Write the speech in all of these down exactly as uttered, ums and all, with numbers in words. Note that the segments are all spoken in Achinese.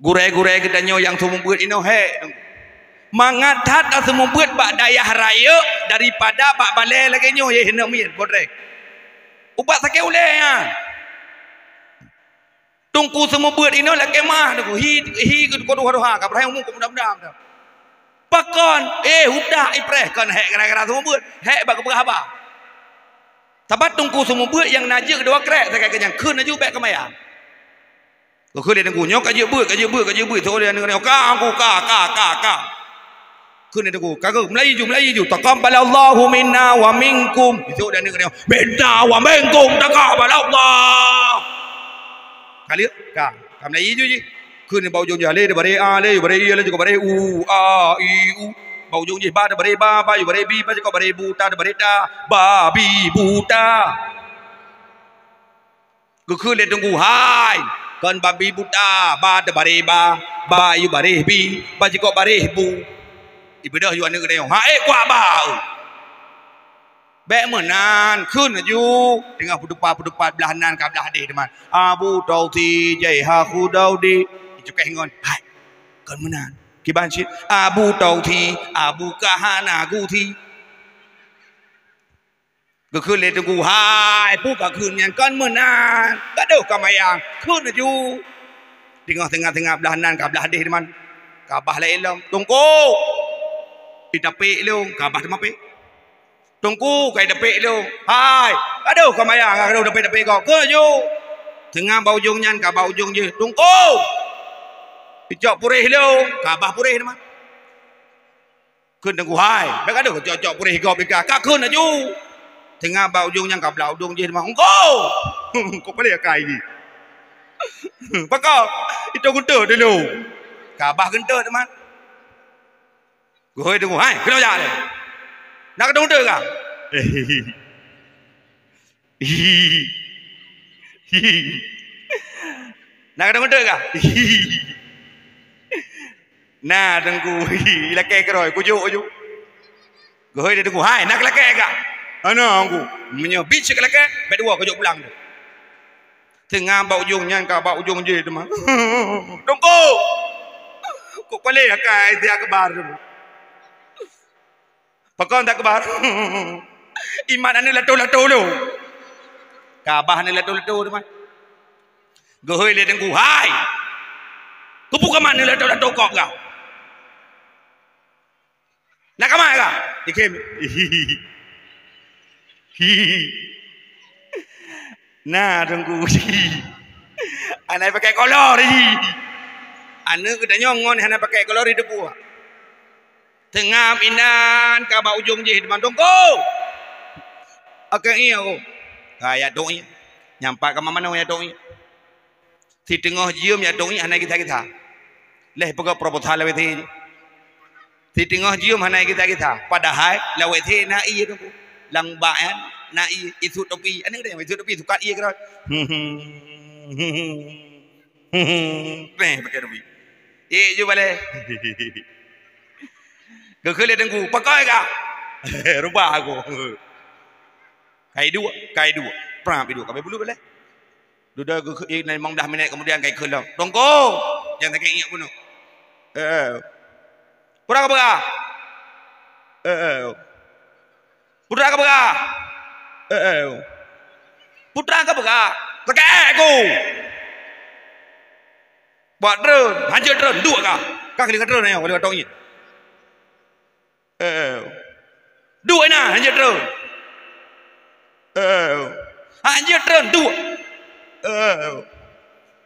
Gurée-gurée geutanyoe nyang seumeubeuet inoe hék. Mangat that ka seumeubeuet bak dayah rayeuk daripada bak balée lagée nyoe, yeh, heuneuk miet, bodrek. Ubat sakét ulée nyan. Teungku seumeubeuet inoe lakée meuah Teungku. Hi, hi keu tuha-tuha, ka beurai umu keu muda-muda. Pakon, eh, hudah ipreh kon hék gara-gara seumeubeuet, hék bak geupeugah haba. Sabat Teungku seumeubeuet nyang na jeuet dua krek sagai keu nyan, kheun laju bék keumayang. Geukheun lé Teungku, nyoe ka jeuet beuet, ka jeuet beuet, ka jeuet beuet. Soe lé aneuk nyoe, ka, ku, ka, ka, ka, ka. Kheun lé Teungku, ka keu, meulayeue ju, meulayeue ju. Taqabbalallahu minna wa minkum. Soe lé aneuk nyoe, minna wa minkum taqabbalallah. Ka lheueh, ka, ka meulayeue ju jih. Kheun bak ujong jih, lé, deubaré a, lé, deubaré i, lé, juga baré u, a, i, u. Bak ujong jih, ba, deubaré ba, ba, deubaré bi, ba, juga baré bu, ta, deubaré ta, babi buta. Geukheun lé Teungku, hai, kon babi buta, ba teubaré ba, ba yue baré bi, ba jikok baré bu. Ibeudôh yue aneuk geutanyoe, hai, kuak ba. Bék meunan, kheun laju. Teungoh peutupat-peutupat, blah nan ka blah déh teuma. Abu Tausi jai ha Khudaudi. Icukéh ngon, hai, kon meunan. Kiban cit, Abu Tausi, Abu ka hana gusi. Geukheun lé Teungku, hai, peue ka kheun nyan, kon meunan. Gadôh ka mayang, kheun laju. Teungoh teungoh-teungoh blah nan ka blah déh teuma. Ka bah laén lom. Teungku, itapék lôn, ka bah teuma pék. Teungku, ka itapék lôn. Hai, gadôh ka mayang, gadôh tapék-tapék gob. Kheun laju. Teungoh bak ujong nyan, ka bak ujong jih. Teungku, icok puréh lôn, ka bah puréh teuma. Kheun Teungku, hai, bék gadôh cok-cok puréh gob ika, ka kheun laju. Teungoh bak ujong nyan ka blah ujong jih teuma, "Engko!" Kok paleng akai jih. Pakon, itu geunteuk dulu. Ka bah geunteuk teuma. Geuhôi Teungku, hai, keunoe jak lé. Nak geunteuk ka? Hihi. Hihi. Na kadang-kadang ka? Hihi. Na Teungku, ilakée keurôi, kujok aju. Geuhôi lé Teungku, hai, na keulakée ka? Hana Teungku. Meunyoe bit sikalakée, bék dua kujok pulang tu. Teungoh bak ujong nyan ka bak ujong jih teuma. Teungku. Kok paleng akai dia kebar tu. Pakon takbar? Iman aneuk lato-lato lom. Ka bah aneuk lato-lato teuma. Geuhôi lé Teungku, hai! Keupeue kamat aneuk lato-lato kop ka? Na kamat ka? Ikhem. Na Teungku. Hana pakai kolor. Aneuk geutanyoe ngon hana pakai kolor di teupue. Teungoh inan ka bak ujong jih teuma, "Teungku! Akai ié aku." Ka jak dong ié. Nyampat ka manoe jak dong ié. Siteungoh jeuem jak dong ié hana gisa-gisa. Lheuh peugah proposal lawét thé. Siteungoh jeuem hana gisa-gisa. Padahai lawét thé na ié Teungku. Lam bak nyan na ié, isut topi. Aneuk deh, isut topi sukat ié keudroe. Preh pakai topi. Eh, ju balée. Geukheun lé Teungku, "Pakon ka?" "Rubah aku." Kai duek, kai duek. Prah pi duek, ka bulu balée. Dudoe geukheun, eh, limong blah minét keumudian kai kheun lom. "Teungku!" Nyang sakét ingat bunoe. "Eh, eh." "Peue ka peugah?" "Eh, eh." "Peue ka peugah?" "Eh, eh." "Peue ka peugah?" "Sakét ku." Buat treun, hanjeuet treun, duek ka. Ka keuneuk treun nyoe, keuneuk tong nyoe. Eh, eh. Duek na, hanjeuet treun. Eh, eh. Hanjeuet treun, duek. Eh, eh.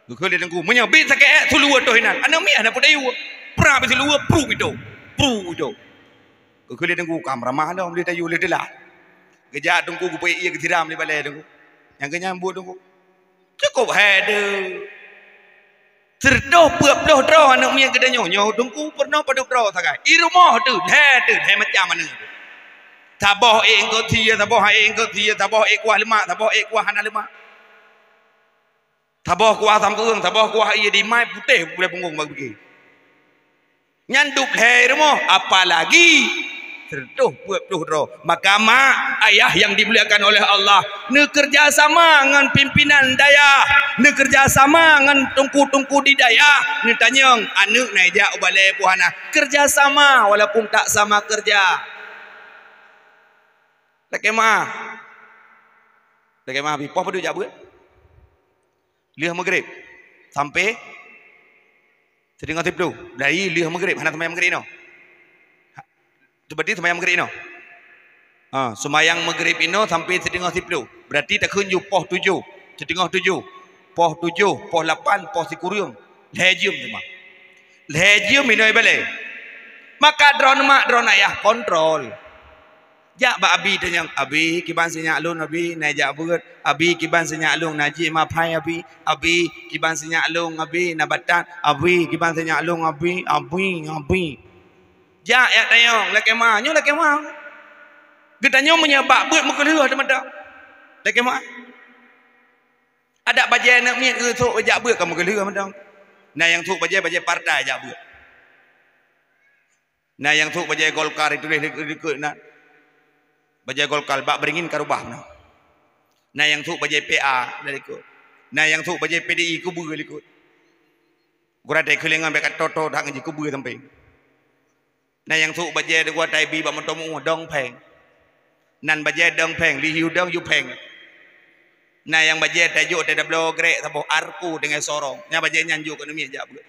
Geukheun lé Teungku, meunyoe bit sakét, eh, seulue toh inan. Aneuk miet hana peudayue. Prah bit seulue, pru pi toh. Pru pi toh. Geukheun lé Teungku, ka meuramah lom, lé tayue, lé teulat. Geujak Teungku, geupeuék ié geusiram lé balée Teungku. Nyang keu nyan buet Teungku. Cukôp hai deuh. Sireutôh peuet ploh droe aneuk miet geutanyoe nyoe Teungku peurunoe padub droe sagai. I rumoh teuh, lhée teuh, lhée macam aneuk teuh. Saboh ék eungkôt sie, saboh ék eungkôt sie, saboh ék kuah leumak, saboh ék kuah hana leumak. Saboh kuah asam keueung, saboh kuah ié dimai putéh ulée punggong bak bike. Nyan dub lhée rumoh, apalagi Toh peuet ploh droe. Maka mak, ayah yang dimuliakan oleh Allah, neukeureuja sama ngon pimpinan dayah, neukeureuja sama ngon teungku-teungku di dayah, neutanyong, "Aneuëk na jak u balée peue hana?" Keureuja sama walaupun tak sama keureuja. Lakée meu'ah. Lakée meu'ah, bri poh padum jak beuet? Lheueh meugrib sampai siteungoh siplôh. Dari lheueh meugrib, hana seumayang meugrib inoe. Seperti seumayang meugrib inoe. Ha, seumayang meugrib inoe sampai siteungoh siplôh. Berarti takheun ju poh tujoh, siteungoh tujoh, poh tujoh, poh lapan, poh sikureueng. Lhée jeuem teuma. Lhée jeuem inoe ibalée. Maka droeneuh mak, droeneuh ayah kontrol. Jak bak abi tanyong, "Abi, kiban sinyak lôn, Abi, na jak beuet? Abi, kiban sinyak lôn, na jih maphai, Abi? Abi, kiban sinyak lôn, Abi, na batat? Abi, kiban sinyak lôn, Abi? Abi, Abi." Jak, jak tanyong, lakée meu'ah, nyoe lakée meu'ah. Geutanyong meunyoe bak beuet meukeulheueh teuma. Lakée meu'ah. Adak bajée aneuk miet, eu, sôk jak beuet ka meukeulheueh mantong. Na nyang sôk bajée, bajée partai jak beuet. Na nyang sôk bajée Golkar ituléh likot-likot na. Bajée Golkar bak beringin ka rubah na. Na nyang sôk bajée P A dari likot. Na nyang sôk bajée P D I kubeue likot. Gurade keulingan bak ka toto that ngon jikubeue sampéng. Na nyang sôk bajée deungon tai bi bak moto meu dong pheng. Nan bajée dong pheng, lihiu dong ju pheng. Na nyang bajée tajok tai dabloe grek saboh arku teungoh sorong. Nyang bajée nyan jok keu aneuk miet jak beuet.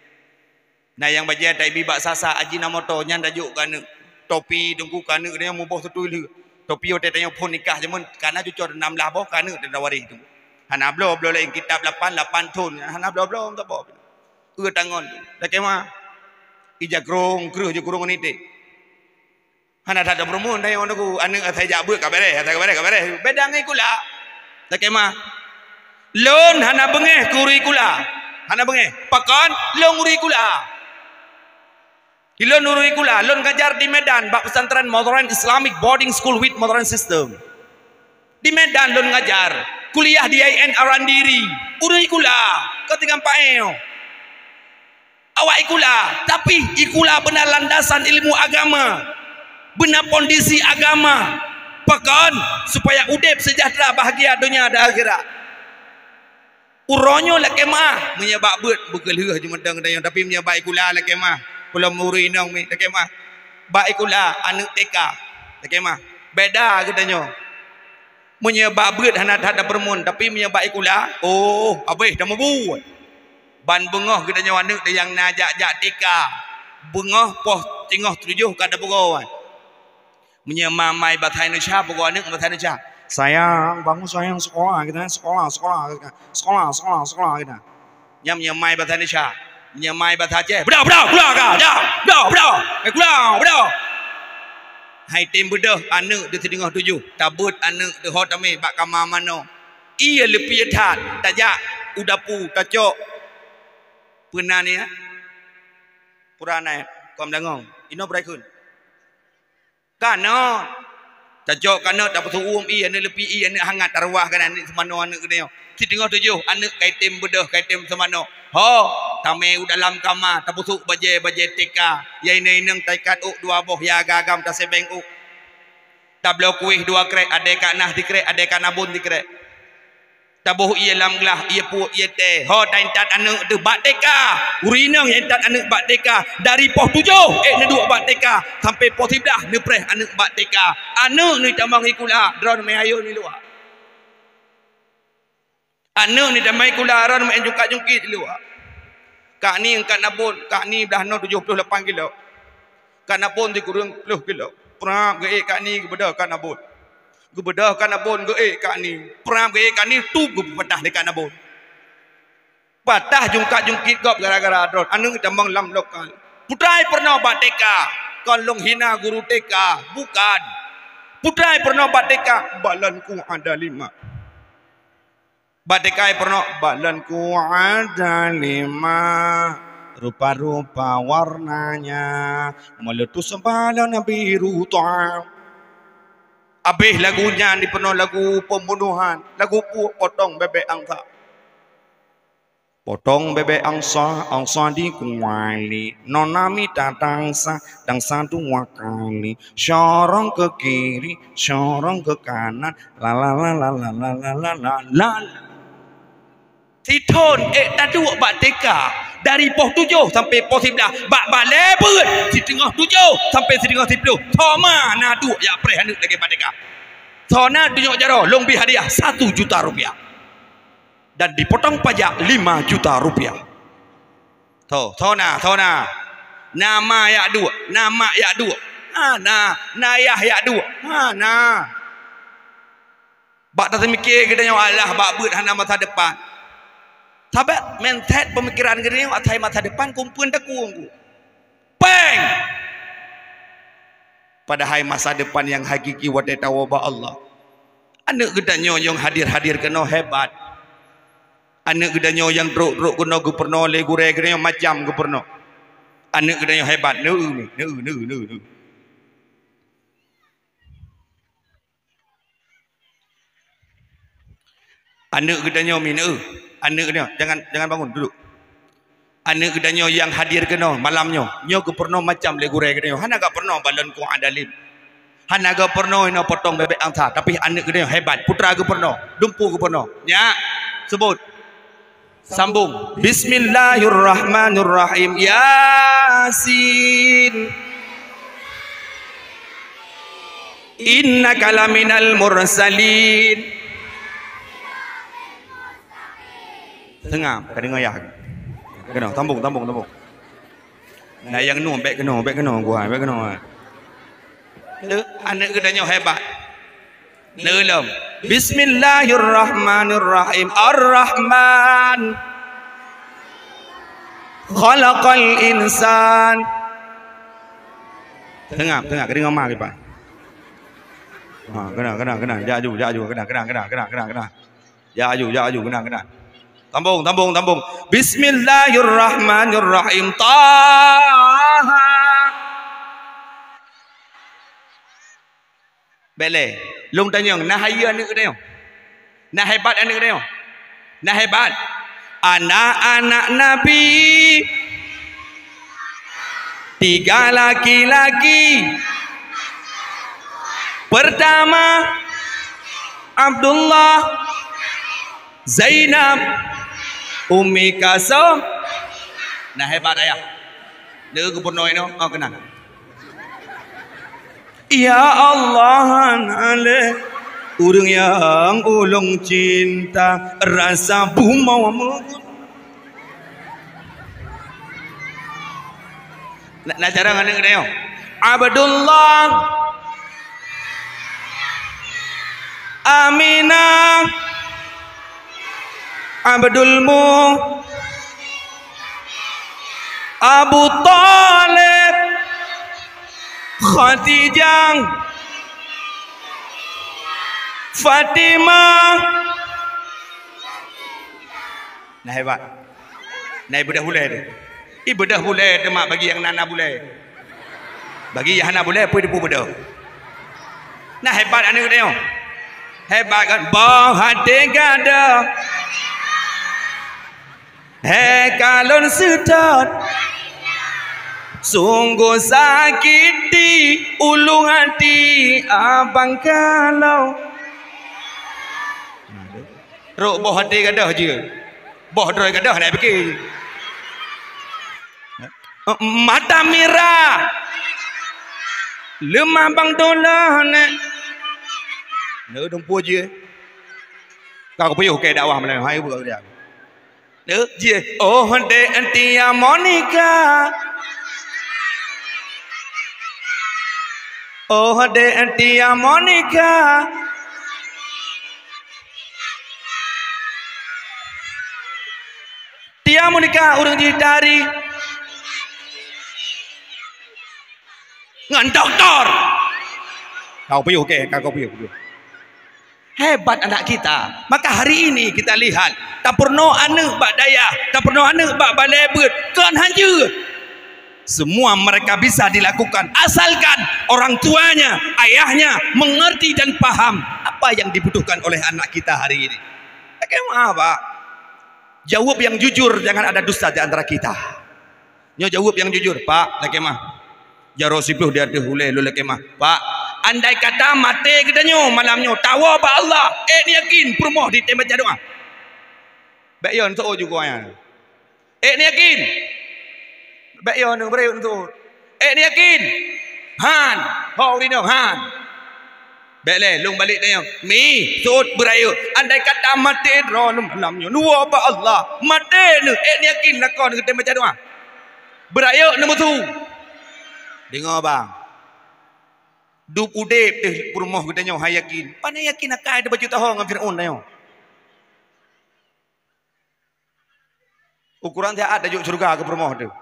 Na nyang bajée tai bi bak sasa ajinomoto nyan tajok keu aneuk. Topi teungku keu aneuk nyan muboh sutui lheueh. Topi watée tanyoe phon nikah jameun kana cucoe nam blah boh keu aneuk teudawaréh teungku. Hana bloe-bloe laén kitab lapan, lapan thon, hana bloe-bloe saboh. Eu tangon, lakée meu'ah. Ija krong, kreueh ju krong ngon iték. Hana that peurumoh, dah nyoe nunggu aneuk asai jak beuet ka beres, asai ka beres, ka beres. Beda ngon ikula. Lakée meu'ah. Lôn hana beungéh keu ureuëng ikula. Hana beungéh. Pakon lôn ureuëng ikula. Di lôn ureuëng ikula, lôn ngajar di Medan bak pesantren Modern Islamic Boarding School with Modern System. Di Medan lôn ngajar, kuliah di I N Arandiri. Ureuëng ikula, ka tinggai paéh. Awak ikula, tapi ikula beuna landasan ilmu agama, beuna pondisi agama, pakon supaya udeb seujahteura bahgia donya dan akhirat. Uroe nyoe lakée meu'ah, meunyoe bak beuet beukeulheueh jimeudong tanyoe, tapi meunyoe bak ikula lakée meu'ah, peulom ureuëng inong mi lakée meu'ah. Bak ikula aneuk T K lakée meu'ah. Beda geutanyoe. Meunyoe bak beuet hana that tapeurumoh, tapi meunyoe bak ikula, oh, habéh tameubuet. Ban beungoh geutanyoe aneuk nyang na jak-jak T K. Beungoh poh singoh tujoh ka tapeugoe. Meunyoe ma mai bahasa Indonesia, peugoe aneuk bahasa Indonesia. Sayang, bangun sayang, sekolah kita, sekolah, sekolah, sekolah, sekolah, sekolah kita. Nyan meunyoe mai bahasa Indonesia. Meunyoe mai bahasa Aceh, beudôh, beudôh, kula ka, dah, beudôh, beudôh. Eh, kula, beudôh. Hai tem beudôh aneuk di siteungoh tujoh, tabeuet aneuk di ho tamé bak kama manoe. Ie leupie that, tajak u dapu, tacok. Peue nan nyan? Pura nai, kom dangong. Inoe brai kheun. Kanot. Tacok kanot, tapeusuuem ie, aneuk leupie ie, aneuk hangat, taruwah keunan aneuk seumanoe aneuk geutanyoe. Siteungoh tujoh, aneuk ka item beudôh, ka item seumanoe. Ho, tamé u dalam kama, tapeusuek bajée-bajée T K. Ya inong-inong taikat ôk dua boh, ya agam-agam tasebeng ôk. Tabloe kueh dua krek, adak ka na sikrek, adak ka na bon sikrek. Taboh ie lam glah, ie puek, ie teh. Ho, taintat aneuk teuh bak T K. Ureuëng inong nyang intat aneuk bak T K. Dari poh tujoh, ék neuduek bak T K. Sampai poh siblaih, neupreh aneuk bak T K. Aneuk neutamong ikula, droeneuh meuayo di luwa. Aneuk neutamong ikula, droeneuh meucungkat-cungkit di luwa. Kak ni angkat nabon, kak ni blaih noe tujoh ploh lapan kilo. Kak nabon sikureueng ploh kilo. Prap geuék kak ni geubeudôh kak nabon. Geubeudôh kak nabon geuék kak ni. Prap geuék kak ni tup geupatah lé kak nabon. Patah jungkat-jungkit gob gara-gara droe aneuk tamong lam lokal. Putra peurunoe bak T K. Kon lôn hina guru T K, bukan. Putra peurunoe bak T K, balanku ada lima. Bak T K peurunoe, balanku ada lima, rupa-rupa warnanya, meletus balon biru toa. Habéh lagu nyan dipeurunoe lagu pembunuhan, lagu puek potong bebek angsa. Potong bebek angsa, angsa di kuali. Nona mita tangsa, tangsa dua kali. Sorong ke kiri, sorong ke kanan. La la la la la la la la la. Sithon ék taduek bak T K, dari poh tujoh sampai poh siblaih, bak balée beuet, siteungoh tujoh sampai siteungoh siploh, thoma na duek jak preh aneuk lagée bak T K. Thona tujoh jaroe, lôn bri hadiah satu juta rupiah. Dan dipotong pajak lima juta rupiah. Tho, thona, thona. Na ma jak duek, na mak jak duek. Hana, na yah jak duek. Hana. Bak taseumiké geutanyoe Allah bak beuet hana masa depan. Sabab mindset peumikiran geutanyoe asai masa depan kumpeuen takue. Péng! Padahai masa depan nyang hakiki watée tawoe bak Allah. Aneuk geutanyoe nyang hadir-hadir keunoe hebat. Aneuk geutanyoe nyang trok-trok keunoe geupeurunoe lé gurée geutanyoe macam geupeurunoe. Aneuk geutanyoe hebat. Neu, neu, neu, neu, neu. Aneuk geutanyoe mi, neu. Aneuk geutanyoe, jangan, jangan bangun, duduk. Aneuk geutanyoe nyang hadir keunoe malam nyoe, nyoe geupeurunoe macam lé gurée geutanyoe. Hana geupeurunoe balon kuah dalim. Hana geupeurunoe inoe potong bebek angsa, tapi aneuk geutanyoe hebat. Putra geupeurunoe, dumpu geupeurunoe. Nyak, sebut. Sambung. Bismillahirrahmanirrahim. Yasin. Innaka laminal mursalin. Seungab, ka deungoe yah. Keunoe, sambung, sambung, sambung. Na nyang nyoe, bék keunoe, bék keunoe, guai, bék keunoe. Aneuk geutanyoe hebat. Neulom. Bismillahirrahmanirrahim. Ar-Rahman. Khalaqal insan. Tengah, tengah, keudeungoe ma kiban. Ha, keunan, keunan, keunan. Jak aju, jak aju, keunan, keunan. Jak aju, jak aju, keunan, keunan. Sambung, sambung, sambung. Bismillahirrahmanirrahim. Taha. Bék lé. Lôn tanyong, na hayeue aneuk geutanyoe? Na hebat aneuk geutanyoe? Na hebat. Anak-anak Nabi, tiga laki-laki. Pertama, Abdullah, Zainab, Ummi Kalsum. Na hebat ayah. Lé geubunoe nyoe, oh, keunan. Ya Allah, na lé ureueng nyang ulôn cinta, rasa bumoe meugun. Na, na carông aneuk geutanyoe? Abdullah, Aminah, Abdul Mu-, Abu Thalib, Khadijah, Fatimah. Na hebat. Na ibeudôh bulée teuh. Ibeudôh bulée teuh mak bagi nyang na, na bulée. Bagi nyang hana bulée, peue teupeu beudôh. Na hebat aneuk geutanyoe. Hebat kan? Boh até gadôh. He kalon seutôt. Sungguh sakét di ulu hati abang kalon. Rôk boh até gadôh jih. Boh droe gadôh nak pike. Mata mirah. Leumah bang dolah nèk. Neu dumpu jih. Ka kupiôh keu dakwah malam hai buka dia. Neu jih. Oh dek Tia Monica. Oh dek Tia Monica. Tia Monica ureueng jitari ngon doktor. Kau piôh, oke, kau piôh, piôh. Hebat anak kita. Maka hari ini kita lihat, tapeurunoe aneuk bak dayah, tapeurunoe aneuk bak balée beuet, kon hanjeuet. Semua mereka bisa dilakukan asalkan orang tuanya, ayahnya mengerti dan paham apa yang dibutuhkan oleh anak kita hari ini. Oke, maaf, Pak. Jaweueb nyang jujur, jangan ada dusta di antara kita. Nyoe jaweueb nyang jujur, "Pak, lakée meu'ah. Jaroe siploh di ateueh ulée lôn lakée meu'ah. Pak, andai kata maté geutanyoe malam nyoe, tawoe bak Allah, ék neuyakin peurumoh ditém baca doá." Bék yo neuseuôt ju keu awaknyan. Ék neuyakin. Bék yo neu beurayek neuseuôt. Ék neuyakin. Han. Ho ureueng inong, han. Bék lé, lôn balek tanyong. Mi, seuôt beurayek. Andai kata maté droeneuh malam nyoe, neuwoe bak Allah. Maté neuh, ék neuyakin lakoe neuh geutém baca doá. Beurayek neumeusu. Deungoe bang. Dub udeb teuh peurumoh geutanyoe han yakin. Pane yakin akai teuh bacut tahong ngon Fir'aun tanyoe. Ukoran siat tajok syeuruga keu peurumoh teuh.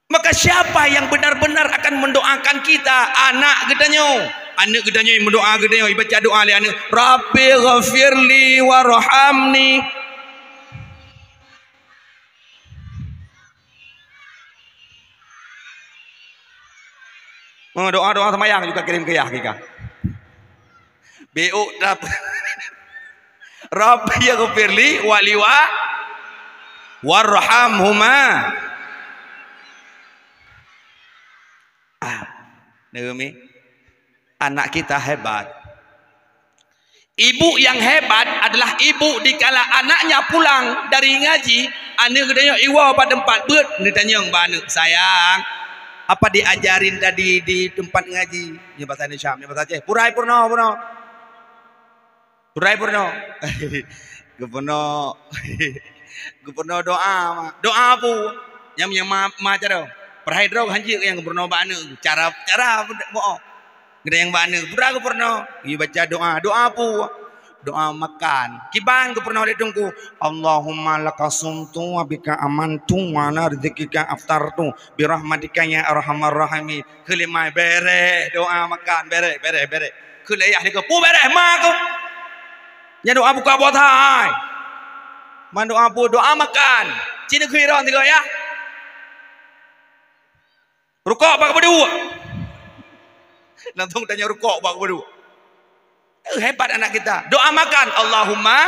Maka siapa yang benar-benar akan mendoakan kita? Anak geutanyoe. Aneuk geutanyoe meudoa geutanyoe, ibaca doa lé aneuk, "Rabbighfirli warhamni." Oh, doa-doa seumayang juga kirim keu yah kika. Beuk dap-, Rabbighfirli wali wa warhamhuma. Ah, neumi. Anak kita hebat. Ibu yang hebat adalah ibu dikala anaknya pulang dari ngaji, aneuk geutanyoe iwoe bak teumpat beuet, neutanyong bak aneuk, "Sayang, apa diajarin tadi di tempat ngaji?" Nyoe bahasa Indonesia, nyoe bahasa Aceh. Purai purno, purno. Purai purno. Geupurno. Geupurno doa, ma. Doa pu. Nyam, nyam ma, ma cara. Perhai droe hanjeuet nyang geupurno bak aneuk. Cara, cara moh. Geuda nyang bak aneuk, pura geupurno, ibaca doa. Doa pu? Doa makan. Kiban geupurno lé Teungku, "Allahumma laka sumtu wa bika amantu wa ala rizqika aftartu bi rahmatika ya arhamar rahimin." Keulimai, bereh doa makan, bereh, bereh, bereh. Keu lé yah lé keu, "Pu bereh ma keuh." Nyan doa buka puasa hai. Man doa pu? Doa makan. Ci neukheun droe tiga yah. Rukok bak keubeuduek. Langsung tanya rukok bak keubeuduek. Eh, hebat anak kita. Doa makan, Allahumma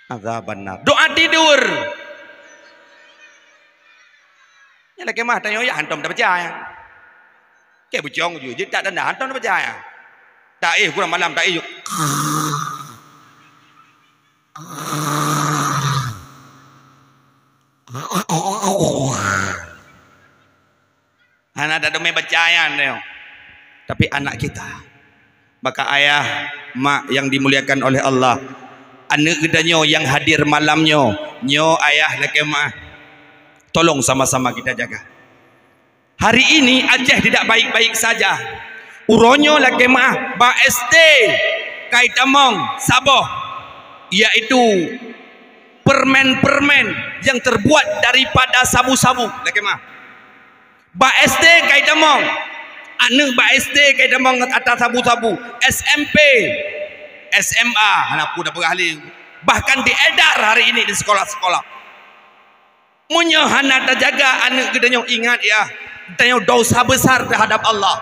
azabannar. Doa tidur. Nyan lakée meu'ah tanyoe yah hantom tabaca nyan. Kée bucong ju, jeuet tak tanda hantom tabaca nyan. Tak éh kurang malam tak éh ju. Hana ada teumé baca nyan nyoe. Tapi anak kita. Maka ayah, mak yang dimuliakan oleh Allah, aneuk geutanyoe nyang hadir malam nyoe, nyoe ayah lakée meu'ah, tolong sama-sama kita jaga. Hari ini Aceh tidak baik-baik saja. Uroe nyoe lakée meu'ah bak S T kai tamong saboh, yaitu permen-permen yang terbuat daripada sabu-sabu. Lakée meu'ah. Bak S T kai tamong. Aneuk bak S T kai tamong ata sabu-sabu. S M P, S M A, hana peue tapeugah lé. Bahkan diedar hari ini di sekolah-sekolah. Meunyoe hana tajaga aneuk geutanyoe, ingat ya, tanyoe dosa besar terhadap Allah.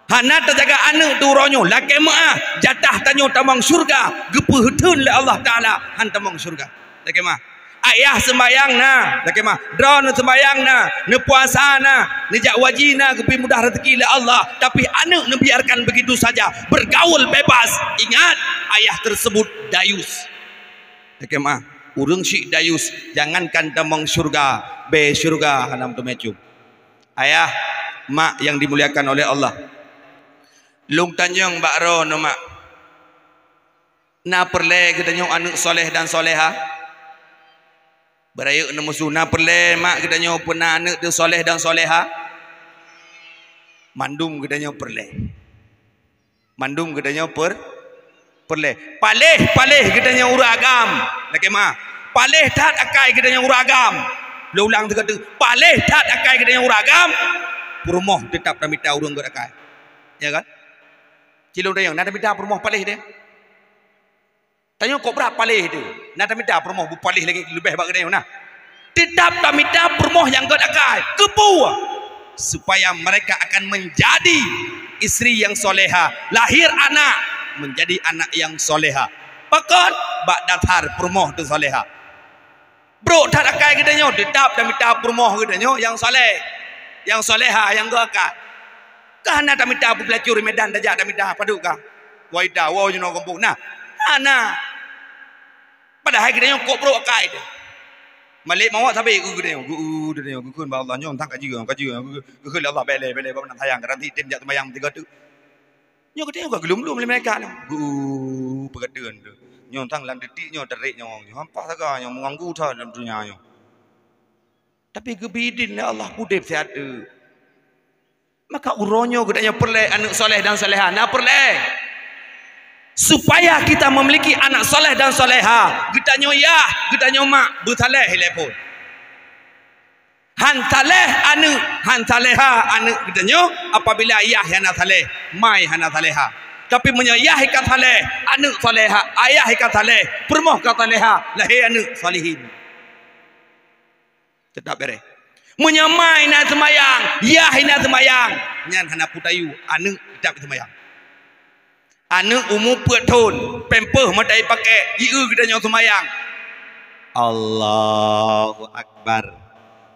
Hana tajaga aneuk teuh uroe nyoe, lakée meu'ah, jatah tanyoe tamong syeuruga geupeuheuteun lé Allah Taala, han tamong syeuruga. Lakée meu'ah. Ayah seumbayang na, lakée meu'ah. Droeneuh seumbayang na, neupuasa na, neujak waji na, geubri mudah rezeki lé Allah, tapi aneuk neubiarkan begitu saja, bergaul bebas. Ingat, ayah tersebut dayus. Lakée meu'ah, ureueng syiek dayus, jangankan tamong syeuruga, bée syeuruga hana meuteumé cum. Ayah, mak yang dimuliakan oleh Allah. Lôn tanyong bak droeneuh mak. Na peureulée geutanyoe aneuk soleh dan soleha? Beurayek neumeusu, na peureulée mak geutanyoe peuna aneuk teuh soleh dan soleha? Mandum geutanyoe peureulée. Mandum geutanyoe per-, peureulée. Paléh, paléh geutanyoe ureueng agam. Lakée meu'ah. Paléh that akai geutanyoe ureueng agam. Lôn ulang sigoe teuk. Paléh that akai geutanyoe ureueng agam. Peurumoh teutap tamita ureueng gét akai. Ya kan? Cilong dayang, na tamita peurumoh paléh deh. Tanyoe kok brat paléh teuh. Na tamita peurumoh beupaléh lagée leubeh bak geutanyoe na. Teutap tamita peurumoh nyang gét akai. Keupeue? Supaya mereka akan menjadi istri yang soleha. Lahir anak, menjadi anak nyang soleha. Pakon? Bak dasar peurumoh teuh soleha. Brok that akai geutanyoe, teutap tamita peurumoh geutanyoe nyang soleh, nyang soleha, nyang geuakai. Ka hana tamita peupilacur medan tajak tamita padub ka. Wai da, woe jinoe gampông. Nah, hana. Padahai geutanyoe kok brok akai teuh. Malek mawat sabe geutanyoe, geu-, geutanyoe, geukheun bak Allah, nyoe tang kaji, kaji, geukheun lé Allah, bèk lé, bèk lé, bak meunan sayang, garanti tem jak seumayang tiga tu. Nyoe geutanyoe ka geulom-lom lé malaikat nyoe. Geu-, peugah tu. Nyoe tang lam detik nyoe tarék nyoe, nyoe hampa saga nyoe meuganggu that lam donya nyoe. Tapi geubri idin lé Allah udeb siat teuk. Maka uroe nyoe geutanyoe peureulèe aneuk soleh dan soleha, na peureulèe. Supaya kita memiliki anak soleh dan soleha, geutanyoe yah, geutanyoe mak beusaleh ilèe phôn. Han saleh aneuk, han saleha aneuk geutanyoe apabila yah hana saleh, mai hana saleha. Tapi meunyoe yah ka saleh, aneuk saleha, ayah ka saleh, peurumoh ka saleha, lahé aneuk salihin. Teutap bèrèh. Meunyoe mai na seumayang, yah na seumayang, nyan hana peue tayue, aneuk teutap seumayang. Aneuk umu peuet thon, pampers meutai pakék, jieu geutanyoe seumayang. Allahu Akbar.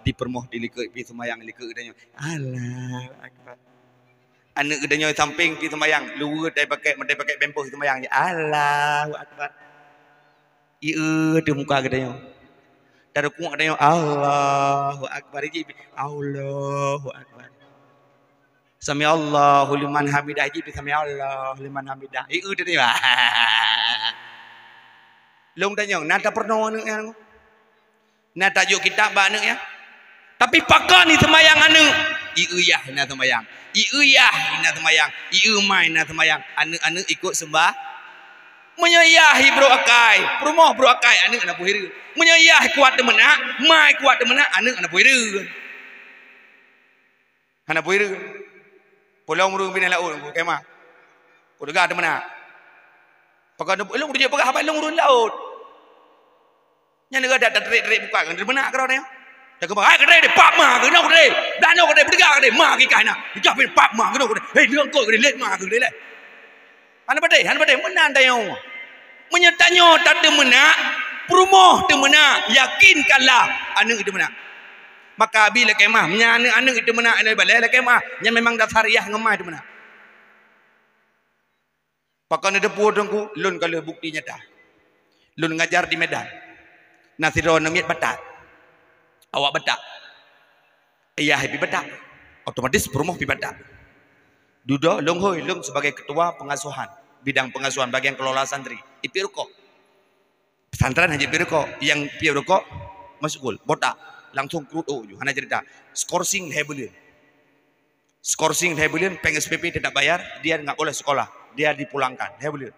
Di peurumoh di likot pi seumayang likot geutanyoe. Allahu Akbar. Aneuk geutanyoe sampéng pi seumayang, luweue tai pakék, meutai pakék pampers seumayang. Allahu Akbar. Ieu teuh muka geutanyoe. Tarukuk geutanyoe, Allahu Akbar. Iji, Allahu Akbar. Sami'allahu liman hamidah. Iji, Sami'allahu liman hamidah. Ieu teuh nyoe. Lôn tanyong, na tapeurunoe aneuk nyan? Na tajok kitab bak aneuk nyan? Tapi pakon jiseumayang aneuk? Ieu yah na seumayang. Ieu yah na seumayang. Ieu mai na seumayang. Aneuk-aneuk ikot seumbah. Meunyoe yah brok akai, peurumoh brok akai, aneuk hana peue hireuen. Meunyoe yah kuat teumeunak, mai kuat teumeunak, aneuk hana peue hireuen. Hana peue hireuen. Pulang ureueng binéh laôt, kemah. Ku teuga teumeunak. Pakon lôn kujak peugah haba lôn ureueng laôt. Nyan lagèe that tatrek-trek buka ngon teumeunak keudroe nyan. Dak keubah, "Hai keudroe, pap ma keunoe keudroe. Dak noe keudroe, beudeuga keudroe, ma kikah na. Ijak pih pap ma keunoe keudroe. Hei, deungkot keudroe, lét ma keunoe lé." Hana padé, hana padé, meunan tanyoe. Meunyoe tanyoe tateumeunak, peurumoh teumeunak, yakinkanlah aneuk teumeunak. Maka bi lakèe mah, meunyoe aneuk-aneuk teumeunak, aneuk balèe lakèe mah, nyan memang dasar yah ngon ma teumeunak. Pakon neuteupeue Teungku, lôn ka lheueh bukti nyata. Lôn ngajar di Medan. Na sidroe aneuk miet Batak. Awak Batak. Yah pih Batak. Otomatis peurumoh pih Batak. Dudoe lôn hôi, lôn sebagai ketua pengasuhan, bidang pengasuhan bagian kelola santri. Ipiep rukok. Pesantren hana jipiep rukok, nyang piep rukok masyghul, botak, langsung keurut ôk ju, hana cerita. Skorsing lhèe buleuen. Skorsing lhèe buleuen, péng S P P tidak bayar, dia nggak boleh sekolah, dia dipulangkan, lhèe buleuen.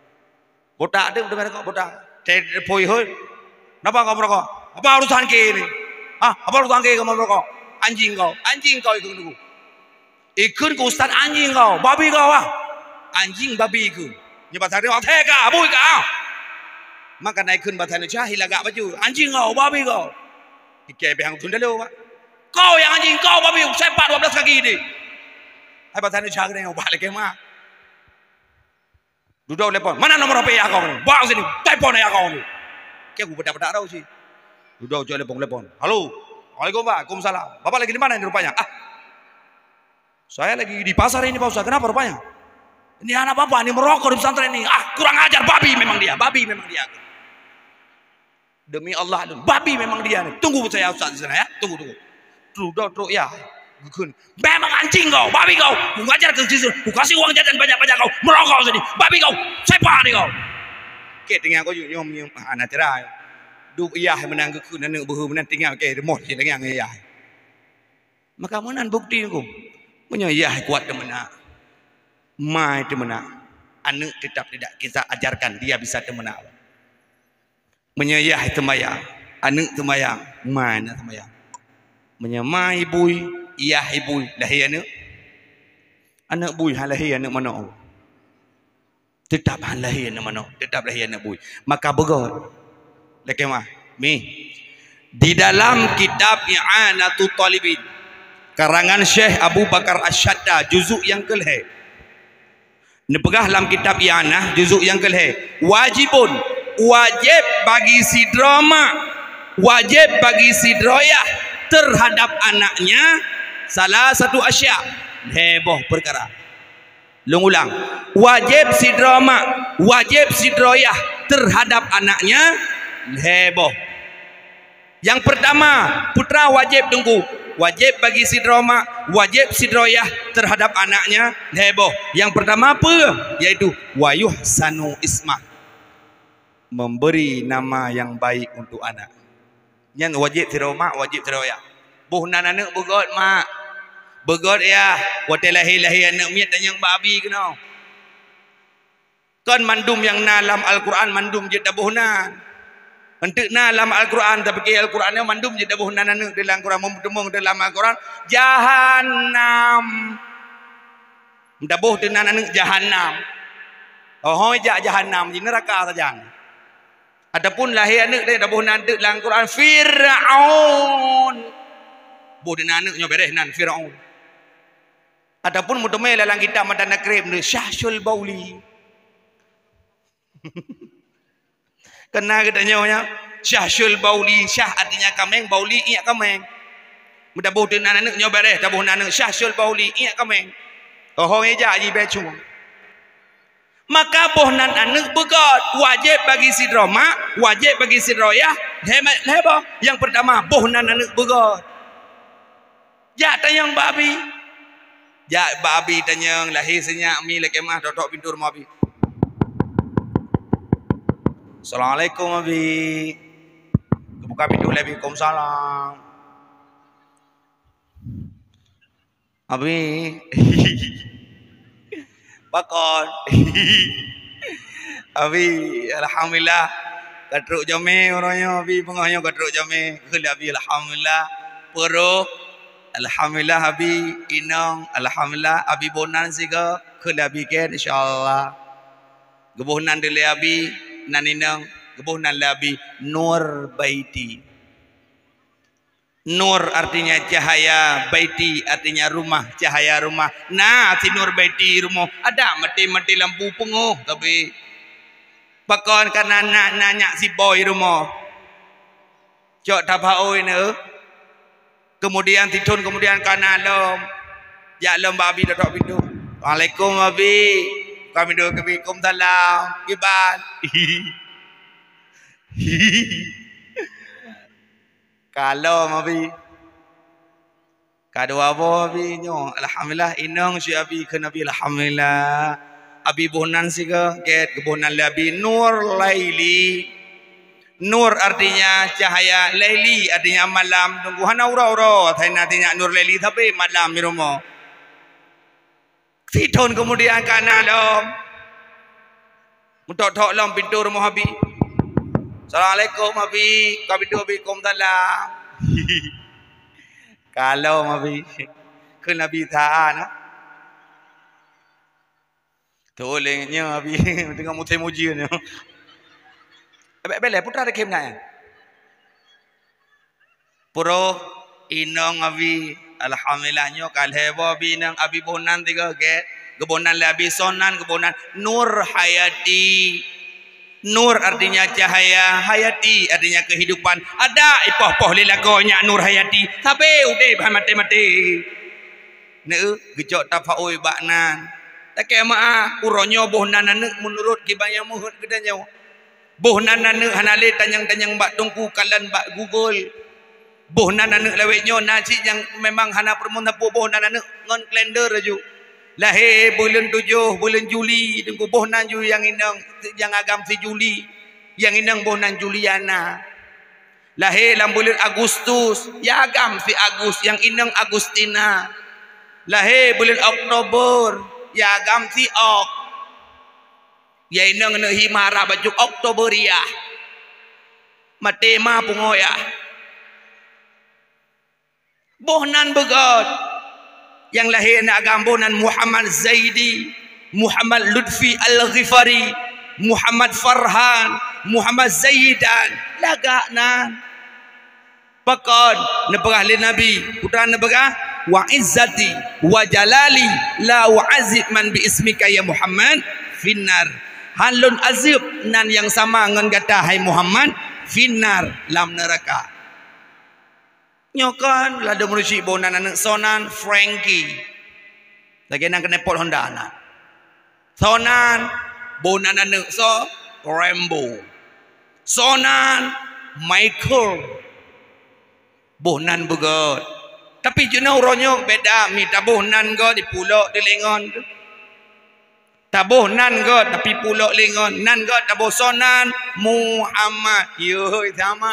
Botak tu deungon rukok, botak. Telepon hôi. "Kenapa kau merokok? Apa urusan ke ini? Hah? Apa urusan ke kamu merokok? Anjing kau, anjing kau itu nunggu." Ikheun keu ustaz, "Anjing kau, babi kau ah." Anjing babi ikheun. Nyoe bahasa Indonesia, "Oke ka, bui ka ah." Maka na ikheun bahasa Indonesia, hilagak bacut, "Anjing kau, babi kau." Ikei pih hang kheun dalo, Pak. "Kau yang anjing, kau babi, sepak dua belas kaki ini." Hai bahasa Indonesia kena ubah lagi, Mak. Dudoe telepon, "Mana nomor H P ayah kau ni? Bawa sini, telepon ayah kau ni." Keu aku pedak-pedak tau sih. Dudoe cok telepon, telepon. "Halo. Waalaikumsalam. Bapak lagi di mana ini rupanya?" "Ah, saya lagi di pasar ini, Pak Ustaz." "Kenapa rupanya?" "Ini anak Bapak ini merokok di pesantren ini. Ah, kurang ajar, babi memang dia, babi memang dia." "Demi Allah, Lun, babi memang dia ni. Tunggu saya, Ustaz, di sana, ya. Tunggu, tunggu." Dudoe trok yah. Geukheun, "Memang anjing kau, babi kau. Ku ngajar keu sisu, ku kasih uang jajan banyak-banyak kau. Merokok sini. Babi kau. Sepak ni kau." Keu teungoh kau nyoe, nyoe, ah, na cerai. Duek yah meunan geukheun aneuk beuhe meunan teungoh keu rumoh cit teungoh ngon yah. Maka meunan bukti ku. Meunyoe yah kuat teumeunak, mai teumeunak, aneuk tetap tidak kita ajarkan dia bisa teumeunak. Meunyoe yah seumayang, aneuk seumayang, mai na seumayang. Meunyoe mai bui, yah bui, lahé aneuk. Aneuk bui han lahé aneuk manok. Tetap han lahé aneuk manok, tetap lahé aneuk bui. Maka beugöt. Lakèe mah, mi. Di dalam kitab I'anatut Talibin, karangan Syekh Abu Bakar Asy-Syatta, juzuk nyang keulhèe. Neupeugah lam kitab I'anah juzuk nyang keulhèe, "Wajibun, wajéb bagi sidroe mak, wajéb bagi sidroe yah terhadap anaknya salasatu asya', lhèe boh peukara." Lôn ulang, wajéb sidroe mak, wajéb sidroe yah terhadap anaknya lhèe boh. Yang pertama, putra wajéb teungku, wajéb bagi sidroe mak, wajéb sidroe yah terhadap anaknya lhèe boh. Yang pertama apa? Yaitu wa yuhsanu ismah, memberi nama yang baik untuk anak. Nyan wajéb sidroe mak, wajéb sidroe yah. Boh nan aneuk beugöt mak, beugöt yah, watèe lahé-lahé aneuk miet tanyong bak abi keunoe. Kon mandum nyang na lam Al-Quran mandum jeuet taboh nan. Enteuk na lam Al-Quran, tapike Al-Quran nyoe mandum jeuet taboh nan aneuk di lam Quran, meuteumeung di lam Al-Quran, jahannam. Taboh teuh nan aneuk jahannam. Oh, hôi jak jahannam, di neraka sajan. Ataupun lahé aneuk deh taboh nan teuk lam Quran, Firaun. Boh teuh nan aneuk nyoe bereh nan Firaun. Ataupun meuteumé lam kitab Matan Takrib ni, Syahsyul Bauli. Kena geutanyoe nyan, Syahsyul Bauli, Syah artinya kaméng, Bauli iék kaméng. Meutaboh teuh nan aneuk nyoe bareh, taboh nan aneuk Syahsyul Bauli iék kaméng. Ho-ho ngeja ji bèe cuma. Maka boh nan aneuk beugöt, wajéb bagi sidroe mak, wajéb bagi sidroe yah, lhèe ma-, lhèe boh. Nyang peurtama, boh nan aneuk beugöt. Jak tanyong bak abi. Jak bak abi tanyong, lahé sinyak mi lakèe mah, tok-tok pintoe rumoh abi. "Assalamualaikum, abi." Geubuka pintoe lé abi, "Waalaikumsalam." "Abi." "Pakon?" "Abi, alhamdulillah, ka trok jamé uroe nyoe, abi, beungoh nyoe ka trok jamé." Kheun lé abi, "Alhamdulillah." "Peue roh?" "Alhamdulillah, abi." "Inong?" "Alhamdulillah." "Abi boh nan sigoe?" Kheun lé abi, "Kèe, insyaallah." Geuboh nan lé abi, nan inong, geuboh nan lé abi, Nur Baiti. Nur artinya cahaya, baiti artinya rumah, cahaya rumah. Na si Nur Baiti rumoh, adak maté-maté lampu peungoh sabe. Pakon kana na, na nyak si boh rumoh. Cok tabaôi neu. Kemudian sithon kemudian kana lom. Jak lom bak abi, tok-tok pintoe. "Waalaikum, abi." Kami dua kami, "Waalaikumsalam." Kiban. Ka lom abi. Ka dua boh abi nyoe. "Alhamdulillah, inong," cit abi, kheun abi, "Alhamdulillah." Abi boh nan sigoe, gèt geuboh nan lé abi, Nur Laili. Nur artinya cahaya, Laili artinya malam. Teungku hana uroe-uroe, hai na tinyak Nur Laili, sabe malam di rumoh. Sithon kemudian kana lom. Meutok-tok lom pintoe rumoh abi. "Assalamualaikum, abi." Ka pintoe abi, "Waalaikumsalam." Ka lom abi. Kheun abi, "Sa na?" Tuléh nyoe abi, teungoh musém ujeuen nyoe. Bèk bèlèe, putra teukem nyan. "Peue roh?" "Inong, abi." "Alhamdulillah, nyoe ka lhèe boh abi inong." Abi boh nan sigoe, gèt. Geuboh nan lé abi, soe nan geuboh nan, Nur Hayati. Nur artinya cahaya, Hayati artinya kehidupan. Adak ipoh-poh lé lakoe nyak Nur Hayati, sabe udép hai maté-maté. Neu, geucok tapaôi bak nan. Lakèe meu'ah, uroe nyoe boh nan aneuk meunurot kiban nyang meuheuet geutanyoe. Boh nan aneuk hana lé tanyong-tanyong bak teungku, kalon bak Google. Boh nan aneuk lawét nyoe na cit nyang memang hana peurumoh sapeue, boh nan aneuk ngon kalender laju. Lahé buleuen tujoh, buleuen Juli, teungku, boh nan ju nyang inong, nyang agam si Juli. Nyang inong boh nan Juliana. Lahé lam buleuen Agustus, nyang agam si Agus, nyang inong Agustina. Lahé buleuen Oktober, nyang agam si Ok. Nyang inong aneuk hi mara baju Oktoberiah. Maté ma pungo yah. Boh nan beugöt. Nyang lahé aneuk agam boh nan Muhammad Zaidi, Muhammad Lutfi Al-Ghifari, Muhammad Farhan, Muhammad Zaidan. Lagak nan. Pakon neupeugah lé Nabi, putra neupeugah, wa izzati wa jalali la u'adzib man bi ismika ya Muhammad finnar. Han lôn azeueb nan nyang sama ngon gata hai Muhammad, finnar, lam neuraka. Nyoe kan ladôm meurusi boh nan aneuk soe nan Frankie. Lagèe nan keuneuk pot Honda na. Soe nan boh nan aneuk soe Rambo. Soe nan Michael. Boh nan beugöt. Tapi jinoe uroe nyoe beda, mi taboh nan göt dipulok di lingon tu. Taboh nan göt tapi pulok lingon. Nan göt taboh soe nan Muhammad. Yoi, sama.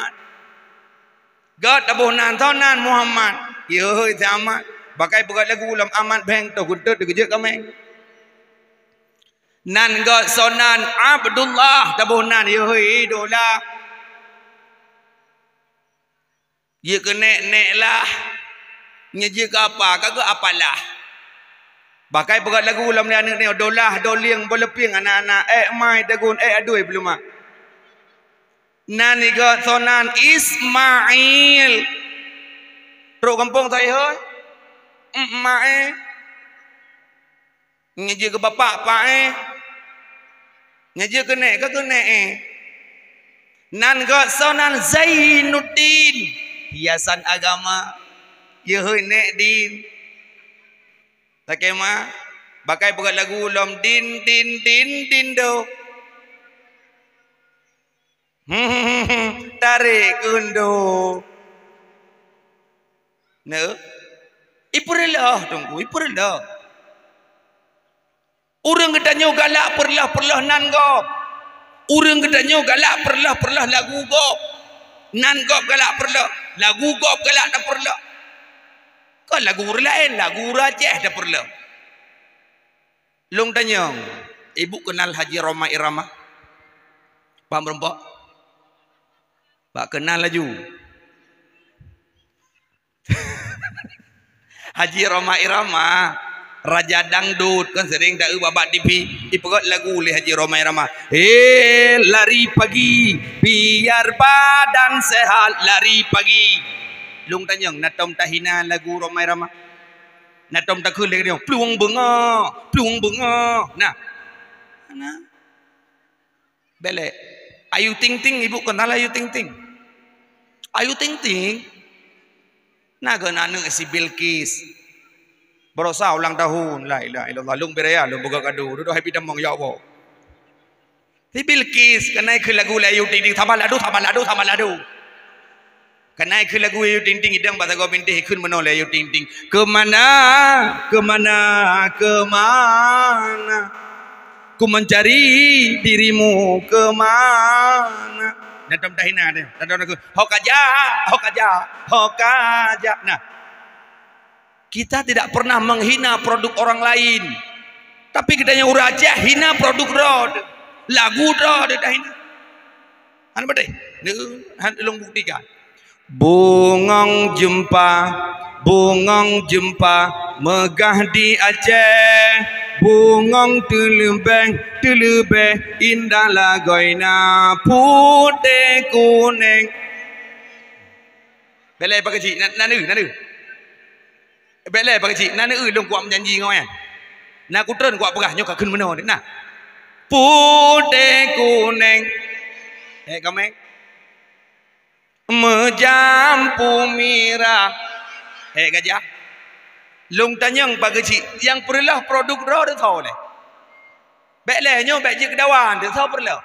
Göt taboh nan soe nan Muhammad. Yoi, sama. Bakai peugöt lagu lom Amat Bheng toh guntot dikeujot kameng. Nan göt soe nan Abdullah taboh nan. Yoi, idola. Jeuet keu nèk, nèk lah. Nyoe jeuet keu apa, ka keu apalah. Bakai peugöt lagu lom lé aneuk nyoe, dolah, dolieng, boh leupeng, anak-anak, ék mai dagon, ék adui peuleumak. Nan i göt soe nan Ismail. Trok gampông soe i hôi? Ismail. Nyoe jeuet keu bapak, pak eh. Nyoe jeuet keu nèk, ka keu nèk eh. Nan göt soe nan Zainuddin, hiasan agama. Yoi nèk din. Lakèe ma, bakai peugöt lagu lom din, din, din, din do. Tarek keundo. Neu? Ipeureuloh, Teungku, ipeureuloh. Ureueng geutanyoe galak peureuloh-peureuloh nan gob. Ureueng geutanyoe galak peureuloh-peureuloh lagu gob. Nan gob galak peureuloh, lagu gob galak tapeureuloh. Kon lagu ureueng laén, lagu ureueng Aceh tapeureuloh. Lôn tanyong, ibu kenal Haji Rhoma Irama? Paham meureumpok? Bak kenal laju. Haji Rhoma Irama, raja dangdut, kan sering taeu bak, bak T V, ipeugöt lagu lé Haji Rhoma Irama. He, lari pagi, biar badan sehat, lari pagi. Lôn tanyong, na tom tahina lagu Rhoma Irama? Na tom takheun lé geutanyoe, plueng beungoh, plueng beungoh. Nah. Nah. Bèk lé. Ayu Ting Ting, ibu kenal Ayu Ting Ting? Ayu Ting Ting. Na keuh aneuk si Bilqis. Baroesa ulang tahun. La ilaha illallah. Lôn bri raya, lôn peugah kado. Dudoe happy tamong, ya Allah. Si Bilqis, keunan kheun lagu lé Ayu Ting Ting, saban ladu, saban ladu, saban ladu. Keunan kheun lagu Ayu Ting Ting, idong bak sagoe bintéh kheun meunoe lé Ayu Ting Ting. Kemana, kemana, kemana? Ku mencari dirimu kemana? Na tom tahina deh. Na tom takheun, ho kajak, ho kajak, ho kajak. Nah. Kita tidak pernah menghina produk orang lain. Tapi geutanyoe ureueng Aceh hina produk droe teuh. Lagu droe teuh tahina. Hana beutôi. Neu, han lôn buktikan. Bungong jeumpa, bungong jeumpa meugah di Aceh. Bungong teuleubèh, teuleubèh indah lagoina putéh kunèng. Bèk lé pakcik, na, na neu, na neu. Bèk lé pakcik, na neu lôn kuat meujanji ngon nyan. Na kutreun kuat peugah nyoe ka kheun meunoe na. Putéh kunèng. Ék kameng. Meujampu mirah. Ék gajah. Lôn tanyong pakcik, nyang peureuloh produk droe teuh soe lé? Bèk lé nyoe bèk jeuet keu dawan teuh, soe peureuloh?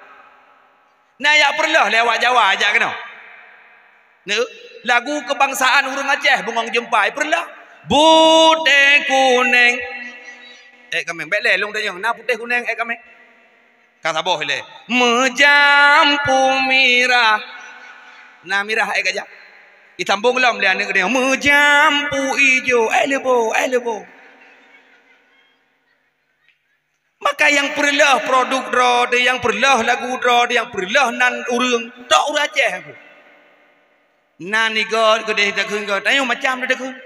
Na jak peureuloh lé awak Jawa jak keunoe. Neu, lagu kebangsaan ureueng Aceh, bungong jeumpa, peureuloh. Putéh kunèng. Ék kameng, bèk lé lôn tanyong, na putéh kunèng ék kameng? Ka saboh lé. Meujampu mirah. Na mirah ék gajah. Itambong lom lé aneuk geutanyoe. Meujampu ijo, ék leubo, ék leubo. Maka nyang peureuloh produk droe teuh, nyang peureuloh lagu droe teuh, nyang peureuloh nan ureueng, tok ureueng Aceh aku. Nan i göt keudeh takheun göt, tanyoe macam takheun.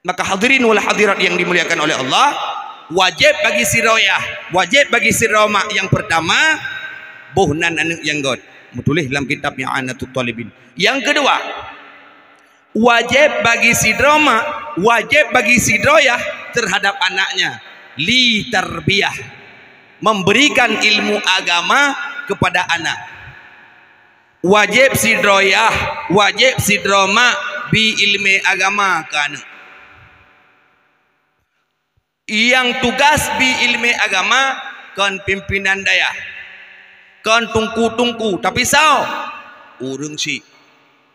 Maka hadirin wal hadirat yang dimuliakan oleh Allah, wajéb bagi sidroe, wajéb bagi sidroe mak nyang peurtama, boh nan aneuk nyang göt. Meutuléh lam kitab I'anatut Thalibin. Nyang keudua, wajéb bagi sidroe mak Wajib bagi sidroe yah terhadap anaknya, li tarbiyah, memberikan ilmu agama kepada anak. Wajib sidroe yah, wajib sidroe mak bi ilmu agama keu aneuk. Nyang tugas bi ilmu agama kon pimpinan dayah, kon teungku-teungku, tapi soe? Ureuëng syiek.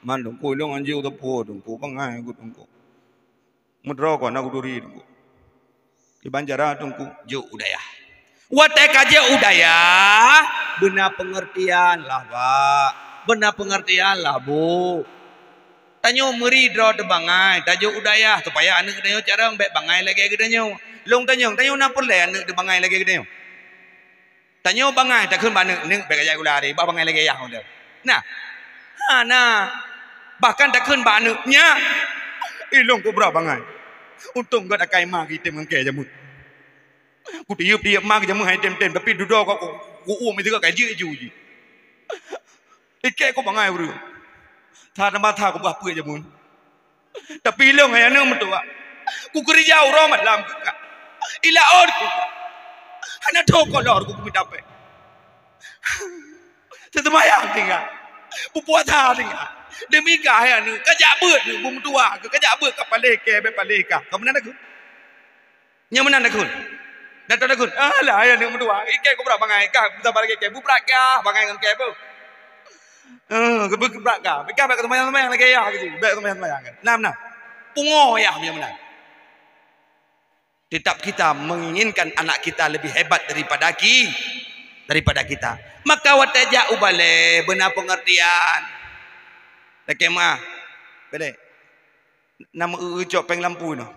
Man teungku ilong anjing teupeu teungku bangai ku teungku. Meudroe kon na kuduri teungku. Di Banjara teungku jok u dayah. Watée ka jok u dayah, beuna pengertian lah, Pak. Beuna pengertian lah, Bu. Tanyoe meuri droe teubangai, tajok u dayah supaya aneuk geutanyoe carông bék bangai lagée geutanyoe. Lôn tanyong, tanyoe na peureulée aneuk teubangai lagée geutanyoe? Tanyoe bangai, takheun bak aneuk, "Neuk, bék kajak gula hari, bah bangai lagée yah ulée." Nah. Hana. Bahkan takheun bak aneuk, "Nyak, ilong kubra bangai. Untông gét akai ma geutem ngon kée jameun. Kutiyeub-tiyeub ma geujameun hai tem-tem, tapi dudoe kok ku, ku, ku uem itu ka jeuet ju jih." Ikée ku bangai ureuëng. That mata ku bah peuet jameun. Tapi ilong hai aneuk meutuwah. Ku keurija uroe malam keu ka. Ilaôt keu ka. Hana tho kolor ku mita péng. Teuseumayang tinggai. Beupuasa tinggai. Demi ka hai aneuk, kajak beuet neuk beumeutuwah keu, kajak beuet ka paléh kée, bék paléh ka. Ka meunan takheun. Nyang meunan takheun. Datang takheun. Alah, hai aneuk meutuwah. Ikée kubra bangai kah, sabar lagée kée. Bubra kah, bangai ngon kée beuh. Eh, bubra kah. Bika bék seumayang-seumayang lagée yah gitu. Bék seumayang-seumayang. Nah, nah. Pungo yah nyang meunan. Tetap kita menginginkan anak kita lebih hebat daripada ki-, daripada kita. Maka watée jak u balée, beuna pengertian. Lakée meuah. Balée. Na meu-eu cok péng lampu noh.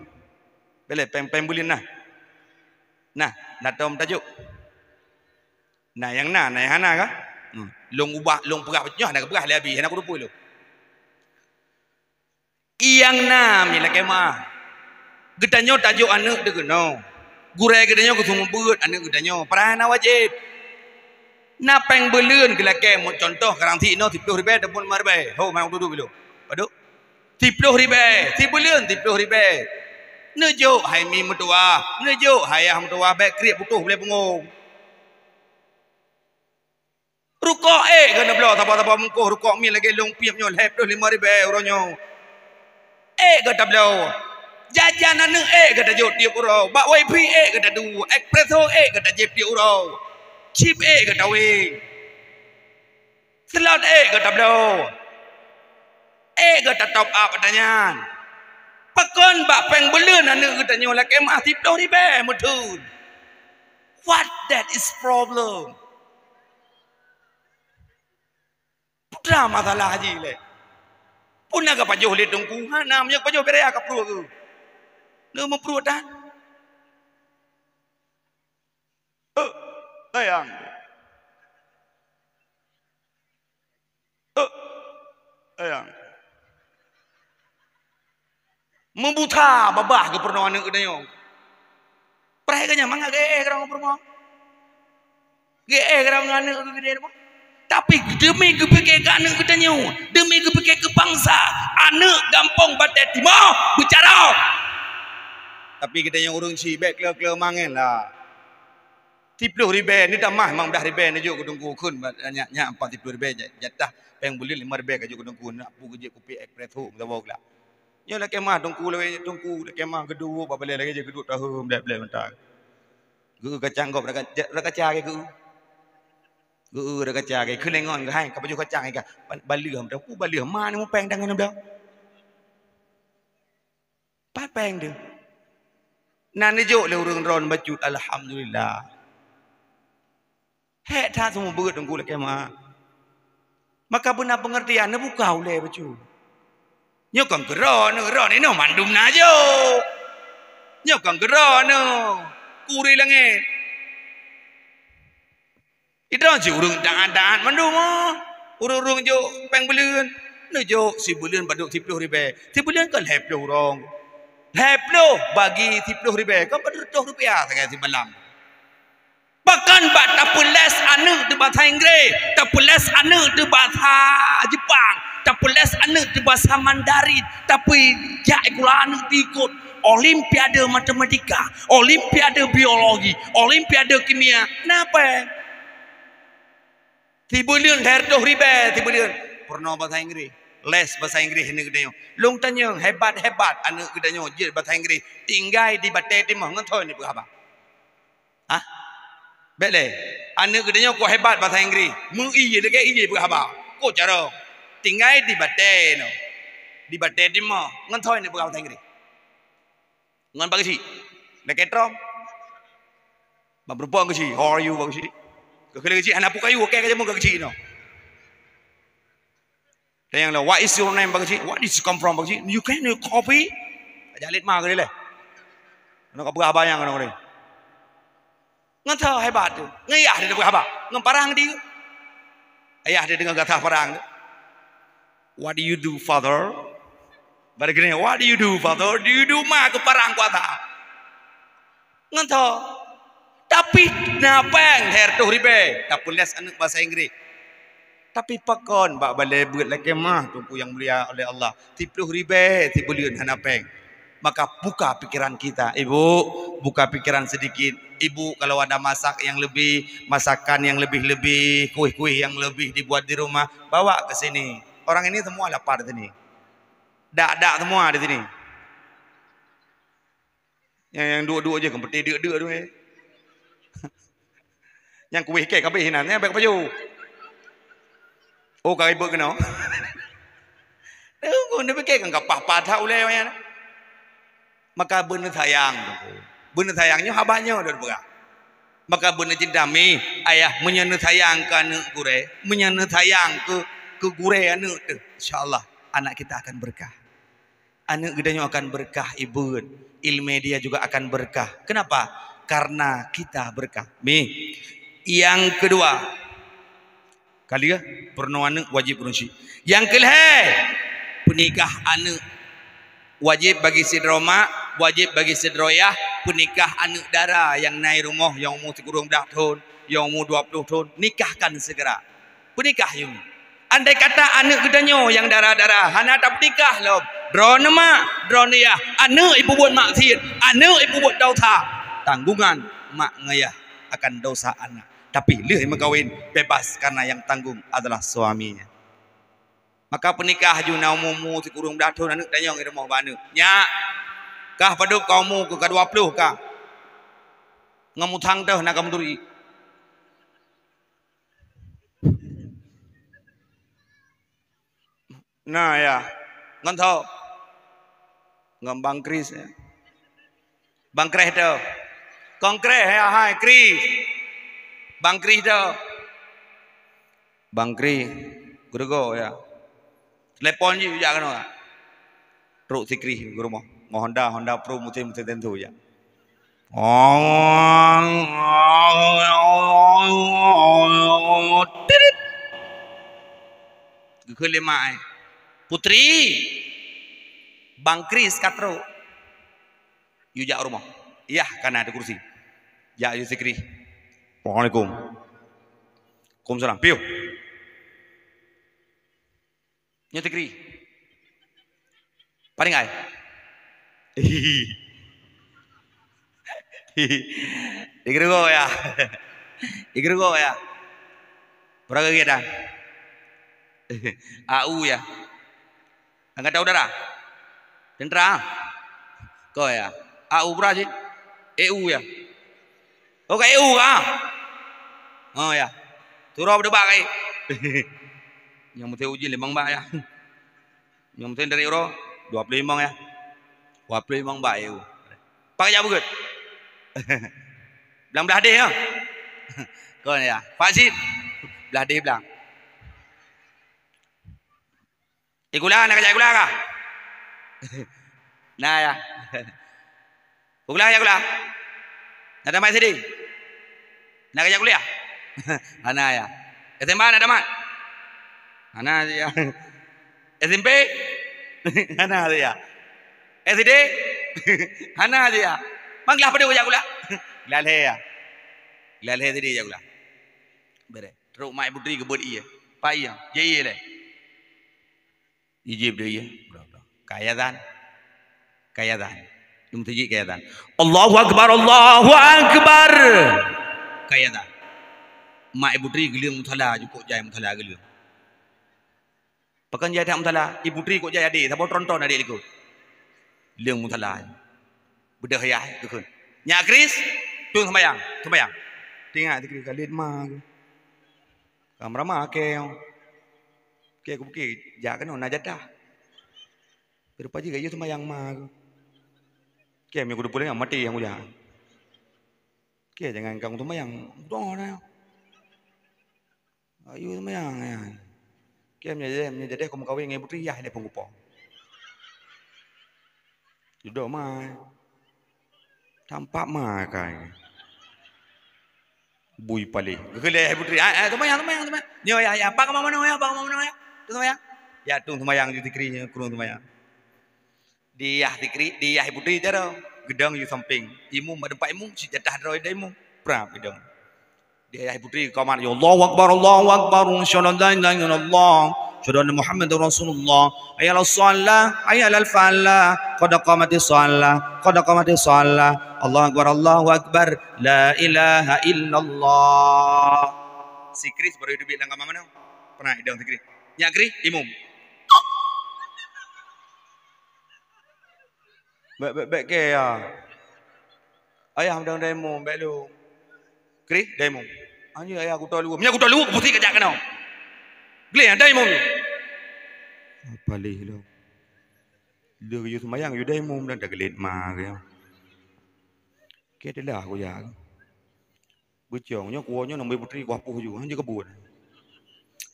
Balée péng, péng buleuen nah. Nah, na tom tajok. Nah, nyang na, na nyang hana ka? Hmm. Lôn ubah, lôn peugah nyoe hana kupeugah lé Abi, hana kuteupeu lôn. Nyang na mi lakée meuah. Geutanyoe tajok aneuk teuh keunoe. Gurée geutanyoe geuseumeubeuet aneuk geutanyoe. Padahai hana wajéb. Na péng buleuen geulakée, meucontoh, karansi inoe siploh ribée ataupun limong ribée. Ho, mangat dudoe bilo. Padub? Siploh ribée, sibuleuen siploh ribée. Neujok hai mi meutuwah, neujok hai yah meutuwah, bék kriet putôh bulée punggong. Rukok ék geuh neubloe saboh-saboh mungkoh rukok mi lagée lôn piep nyoe lhée ploh limong ribée uroe nyoe. Ék geuh tabloe. Jajan aneuk ék geuh tajok tiep uroe. Bak wifi ék geuh tadu. Espresso ék geuh tajép tiep uroe. Chip ék geuh tawé. Slot ék geuh tabloe. Ék geuh tatop up ata nyan. Pakon bak péng buleuen aneuk geutanyoe lakée meuah siploh ribée meutheun. What that is problem? Peue masalah jih lé? Peue na geupajoh lé teungku? Hana, meunyoe pajoh bereh ka pruet geuh. Neu meupruet tan? Eh, sayang. Eh, sayang. Meubuta babah geupurunoe aneuk geutanyoe. Preh geuh nyan mangat geuéh-éh keudroe peurumoh. Geuéh keudroe aneuk geuh geude. Tapi demi geupike keu aneuk geutanyoe, demi geupike keu bansa, aneuk gampông Batée Timoh beucarông. Tapi geutanyoe ureuëng syiek bék kleu-kleu mangen lah. Siploh ribée, neutamah limong blaih ribée neujok keu teungku kheun, nyak, nyak, pat siploh ribée ja-, jatah péng buleuen limong ribée kajok keu teungku, nak peue geujép kupi espresso saboh glah. Nyoe lakée meuah teungku, lawét teungku, lakée meuah geuduek bak balée lagée jih geuduek tahom bleh-bleh mata. Geu kacang gob raka-, rakaca lagée geu. Geu rakaca lagée keulengon geuhai ka pajoh kacang iga. Baleuh mata, ku baleuh ma ni mupeng tangan blah. Pat péng teuh. Na neujok lé ureuëng droen bacut, alhamdulillah. Hék that seumeubeuet teungku lakée meuah. Maka beuna peungeurtian neubuka ulée bacut. Nyoe kon keu droeneuh, droeneuh inoe mandum na jok. Nyoe kon keu droeneuh, kuri langét. Idroe cit ureuëng taát-taát mandum, oh. Ureuëng-ureuëng jok péng buleuen, neujok sibuleuen padub siploh ribée. Sibuleuen kon lhée ploh uroe. Lhée ploh bagi siploh ribée, kon padub reutôh rupiah sagai simalam. Bahkan bak tapeules aneuk teuh basa Inggréh, tapeules aneuk teuh basa Jepang, Tapeules aneuk di bahasa Mandarin, tapi jak sikula aneuk diikot olimpiade matematika, olimpiade biologi, olimpiade kimia. Napa? Sibuleuen lhèe reutôh ribèe sibuleuen. Peurunoe bahasa Inggris, les bahasa Inggris aneuk geutanyoe. Lôn tanyong, hebat-hebat aneuk geutanyoe jeuet bahasa Inggris, tinggai di batèe timoh ngon soe neupeugah haba? Hah? Bèk lé. Aneuk geutanyoe kok hebat bahasa Inggris. Meu-ie lagèe ie peugah haba. Kok carông? Tinggai di batèe nyoe. Di batèe timoh. Ngon soe neupeugah bahasa Inggris? Ngon Pak Geuchik. Lakèe trom. Bak peurumpok Geuchik. "How are you, Pak Geuchik?" Keu Geuchik hana pukayue, oke ka jameun keu Geuchik nyoe. Dan nyang laén, "What is your name, Bang Cik? What is come from, Bang Cik? You can you copy?" Aja lét ma kali leh. Nang ka peugah haba nyang keunoe. Ngon soe hebat tu? Ngon ayah dia peugah haba. Ngon parang dia. Ayah dia deungon gasoh parang tu. "What do you do, father?" Bari keunoe, "What do you do, father? Do you do ma keu parang kuasa?" Ngon soe? Tapi na pèng lhèe reutôh ribèe, tapeules aneuk bahasa Inggris. Tapi pakon bak balèe beuet lakèe mah, Teungku nyang mulia oleh Allah, siplôh ribèe sibuleuen hana pèng. Maka buka pikiran kita, Ibu, buka pikiran sedikit. Ibu kalau ada masak yang lebih, masakan yang lebih-lebih, kueh-kueh yang lebih dibuat di rumah, bawa ke sini. Orang ini semua lapar di sini. Dak-dak semua di sini. Nyang, nyang duek-duek je, keumpeuté deuk-deuk tu, eh. Nyang kueh kèe ka abéh inan, nyan bèk pajoh. Oh, ka ribot keunoe. Tunggu, neupike kan ka paih-paih that ulèe nyan. Maka beuneusayang, Teungku. Beuneusayang nyoe haba nyoe dot peugah. Maka beuneucinta mi, ayah, meunyoe neusayang keu aneuk gurèe, meunyoe neusayang keu, keu gurèe aneuk teuh, insya Allah anak kita akan berkah. Aneuk geutanyoe akan berkah, ibu, ilmu dia juga akan berkah. Kenapa? Karena kita berkah. Mi. Yang kedua, kali ya, peurunoe aneuk wajib ureueng syik. Yang kelhèe, peunikah aneuk wajib bagi sidroe mak, wajib bagi sidroe yah, peunikah aneuk dara nyang na i rumoh, nyang umu sikureueng blah thon, nyang umu dua ploh thon, nikahkan segera. Peunikah yum. Andai kata aneuk geutanyoe nyang dara-dara hana tapeunikah lom, droeneuh mak, droeneuh yah, aneuk ipeubuet maksiet, aneuk ipeubuet dosa, tanggungan mak ngon yah akan dosa aneuk. Tapi lheueh meukawen, bebas, karena yang tanggung adalah suaminya. Maka peunikah ju na umu-umu sikureueng blah thon aneuk tanyong i rumoh bak aneuk, "Nyak, kah padub ka umu keu ka dua ploh kah? Ngon mutang teuh na ka meuturi." Nah, ya. Ngon soe? Ngon Bang Kris, ya. Bang Kreh tu. Kong Kreh, ya, hai, Kris. Bang Kris tu. Bang Kris, geurugoe, ya. Telepon je, jak keunoe. Trok si Kris, geurumoh. Ngon Honda, Honda Pro, musim, musim tentu, ya. Tirit. Geukheun lé mak, eh. "Putri, Bang Kris ka trok." Yue jak u rumoh. Yah ka na di kursi. Jak yue si Kris. "Assalamualaikum." "Waalaikumsalam." "Piôh." Nyoe si Kris. Paling ai. Igrugo ya. Igrugo ya. Berapa lagi ada? Au ya. Angkatan udara. Tentara. Ko ya. Au berapa sih? E U ya. Oh, ka E U ka? Oh, ya. Turun berdebak kai. Nyang mesti uji limong bak ya. Nyang mesti dari euro dua puluh limong ya. Dua puluh limong bak E U. Pak jak beukeuet. Blang blah deh ya. Kon ya. Pak Sid. Blah deh blang. Ikula, na kajak ikula kah? Na ya. Ikula, ya ikula. Na tamat S D? Na kajak kuliah? Hana ya. S M A na tamat? Hana ya. S M P? Hana ya. S D? Hana ya. Mang lah padum kajak kuliah? Lalhe ya. Lalhe tadi jak kuliah. Bere. Trok mak putri geubeuet ie. Pak ie, je ie leh. Ijib dia, ya. Ka azan. Ka azan. Di meuseujid ka azan. Allahu Akbar, Allahu Akbar. Ka azan. Mak Ibu Tri geuleueng musala, jukuk jai musala geuleueng. Pakon jai that musala, Ibu Tri kok jai adé, saboh tronton adé likot. Leueng musala. Beudôh yah geukheun. Nyak Kris, tueng seumayang, seumayang. Teuingat si Kris, ka lét ma. Ka meurama kée. Kée keu bukét, jak keunoe na jadah. Pih rupa jih ka yue seumayang ma. Kée meunyoe kuteupeu lé maté nyang kujak. Kée jangan kang seumayang, udoe na. Ayu seumayang, ya. Kém nyan, nyan jadi kau meukawen ngon Ibu Tri, yah lé peungupong. Dudoe ma. Tampak ma kai. Bui palih. Geukheun lé Ibu Tri, "Ah, ah, seumayang, seumayang, seumayang. Nyoe ya, ya, pak manoe ya, pak manoe ya. Tu seumayang." Ya, tu seumayang di tikri, kurung seumayang. Di yah tikri, di yah Ibu Tri jaroe, geudong yue sampéng. Imum bak teumpat imum, sijatah droe di imum. Prap geudong. Di yah Ibu Tri ka mat, "Ya Allahu Akbar, Allahu Akbar, asyhadu an la ilaha illallah, asyhadu anna Muhammadar Rasulullah. Hayya 'alas shalah, hayya 'alal falah, qad qamatis shalah, qad qamatis shalah. Allahu Akbar, Allahu Akbar, la ilaha illallah." Si Kris baru teubiet lam kama manoe. Pernah idong si Kris. Nyak Kris, imum. Bèk, bèk, bèk kée, ya. Ayah meudong daimon, bèk lôn. Kris, daimon. Anjing ayah kuto luweue. Meunyoe kuto luweue, kupusi kajak keunoe. Gleh, daimon. Paléh lôn. Lheueh yue seumayang, yue daimon dan tageulet ma keu. Kée teulah kujak. Beucong nyoe, kuwoe nyoe, nang bui putri, kuah poh ju, hana jikeubeuet.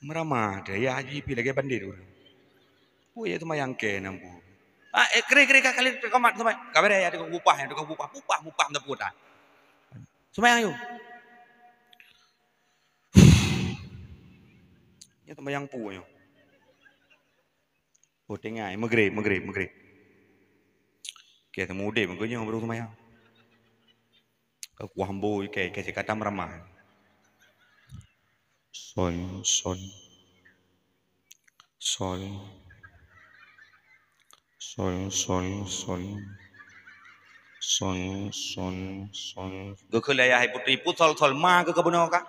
Meuramah teuh, ya haji pih lagèe bandét ureueng. Peue ya seumayang kée nang peue? Ah, eh, kre, kre, ka kali teuka mat seumayang. Ka beureh ya, teuka bupah, ya, teuka bupah. Bupah, bupah, meuteupue ta. Seumayang yue. Nyoe seumayang peue nyoe? Oh, tinggai, Maghrib, Maghrib, Maghrib. Kée teumudeb, meukeunyoe baru seumayang. Ka kuah mbo ikei, ikei sikata meuramah. Sol, sol. Sol. Sol, sol, sol. Sol, sol, sol. Geukheun lé yah putri, "Peue sol, sol, ma keu kabunoe ka?"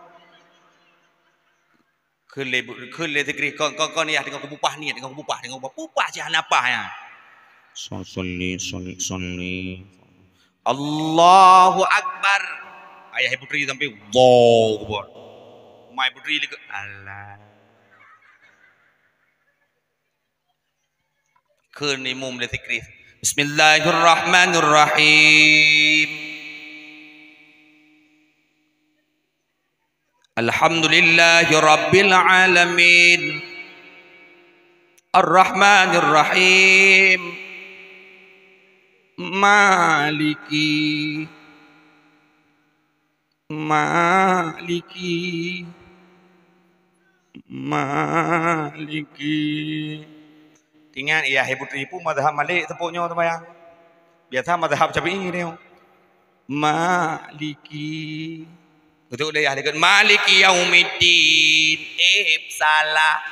Kheun lé, kheun lé si Kris, "Kon, kon, kon, yah, teungoh kubupah niet, teungoh kubupah, teungoh kubupah, bupah cit hana paih nyan." Son, sonni, son, sonni. Allahu Akbar. Ayah putri sampai, "Allahu Akbar." Mai putri lé keu, "Allah." Kheun imum lé si Kris. Bismillahirrahmanirrahim. Alhamdulillahi rabbil alamin. Arrahmanirrahim. Maliki. Maliki. Maliki. Ingat, ya, hai putri, peue mazhab Malik teupok nyoe seumayang. Biasa mazhab Syafi'i nyoe. Maliki. Beutôi lé, ya, dekat Maliki yaumiddin. Eh, salah.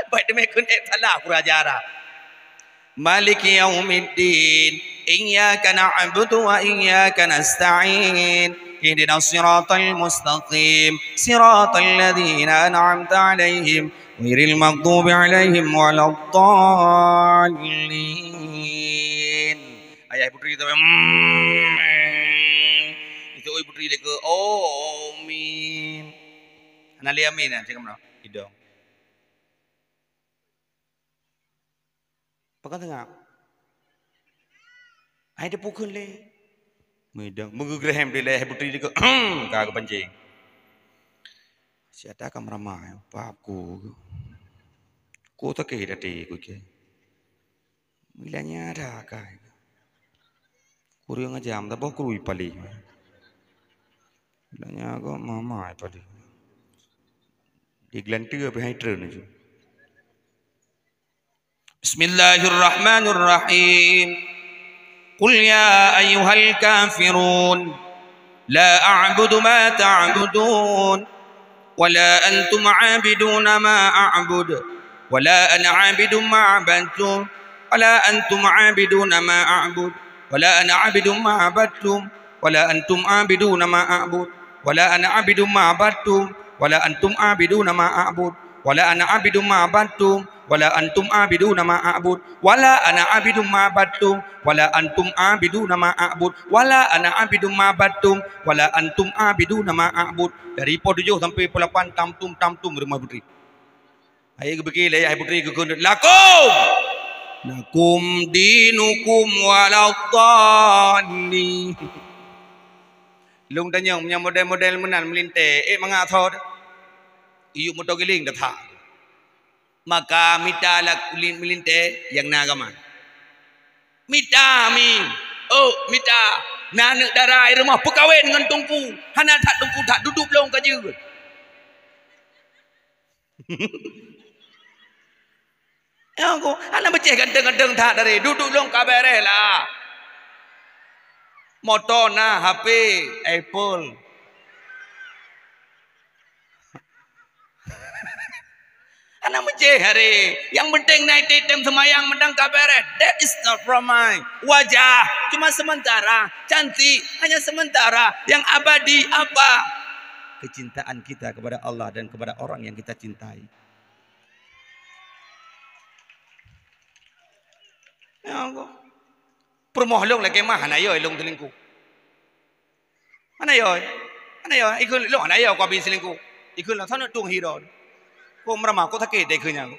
Baik demi kun, eh, salah, kurang ajar. Maliki yaumiddin. Iyyaka na'budu wa iyyaka nasta'in. Ihdinas siratal mustaqim. Siratal ladzina an'amta 'alaihim, ghairil maghdubi 'alaihim waladdallin. Ayah putri tu, mm, itu oi putri dia ke, amin. Hana lé amin, cakap mana? Idong. Pakon teungap? Hai teupeu kheun lé. Meudong, meugeugreh lé hai putri dikeue, ka geupancéng. Siata ka meuramah, pap ku. Ku takeh até ku ke. Bila nya ada kai. Kureueng aja, meutabah kurui paléh. Bila nya go mama paléh. Di geulanteu pih hai treun ju. Bismillahirrahmanirrahim. Qul ya ayyuhal kafirun, la a'budu ma ta'budun, wa la antum 'abiduna ma a'bud, ولا أنا عابد ما عبدتم، ولا أنتم عابدون ما أعبد، ولا أنا عابد ما عبدتم، ولا أنتم عابدون ما أعبد، ولا أنا عابد ما عبدتم، ولا أنتم عابدون ما أعبد، ولا أنا عابد ما عبدتم، ولا أنتم عابدون ما أعبد، ولا أنا عابد ما عبدتم، ولا أنتم عابدون ما أعبد، ولا أنا عابد ما عبدتم، ولا أنتم عابدون ما أعبد. Dari poh tujoh sampai poh lapan, tam tum, tam tum, rumoh putri. Hai geubeuki lé yah putri geukheun, "Lakum! Lakum dinukum waladdallin." Lôn tanyong, meunyoe model-model meunan meulintèe, ék mangat tho. Iyup moto giling that. Maka mita lak ulin meulintèe nyang na agama. Mita mi, oh mita, na aneuk dara i rumoh peukawen ngon teungku, hana that teungku that, dudoe lôn ka jeuet. Ya, aku hana beceh ganteng-ganteng that dari, dudoe lôn ka beureh lah. Moto na, H P, iPhone. Hana beceh hari. Yang penting na item seumayang mantong ka beureh. That is not from my wajah. Cuma sementara, cantik, hanya sementara. Yang abadi apa? Kecintaan kita kepada Allah dan kepada orang yang kita cintai. Ya Allah. Peurumoh lôn lakèe mah hana yo lôn teulingku. Hana yo. Hana yo. Ikheun lôn hana yo ku abi selingkuh. Ikheun lôn sana tueng hi ron. Kok meurama, kok sakét deh ikheun nyan.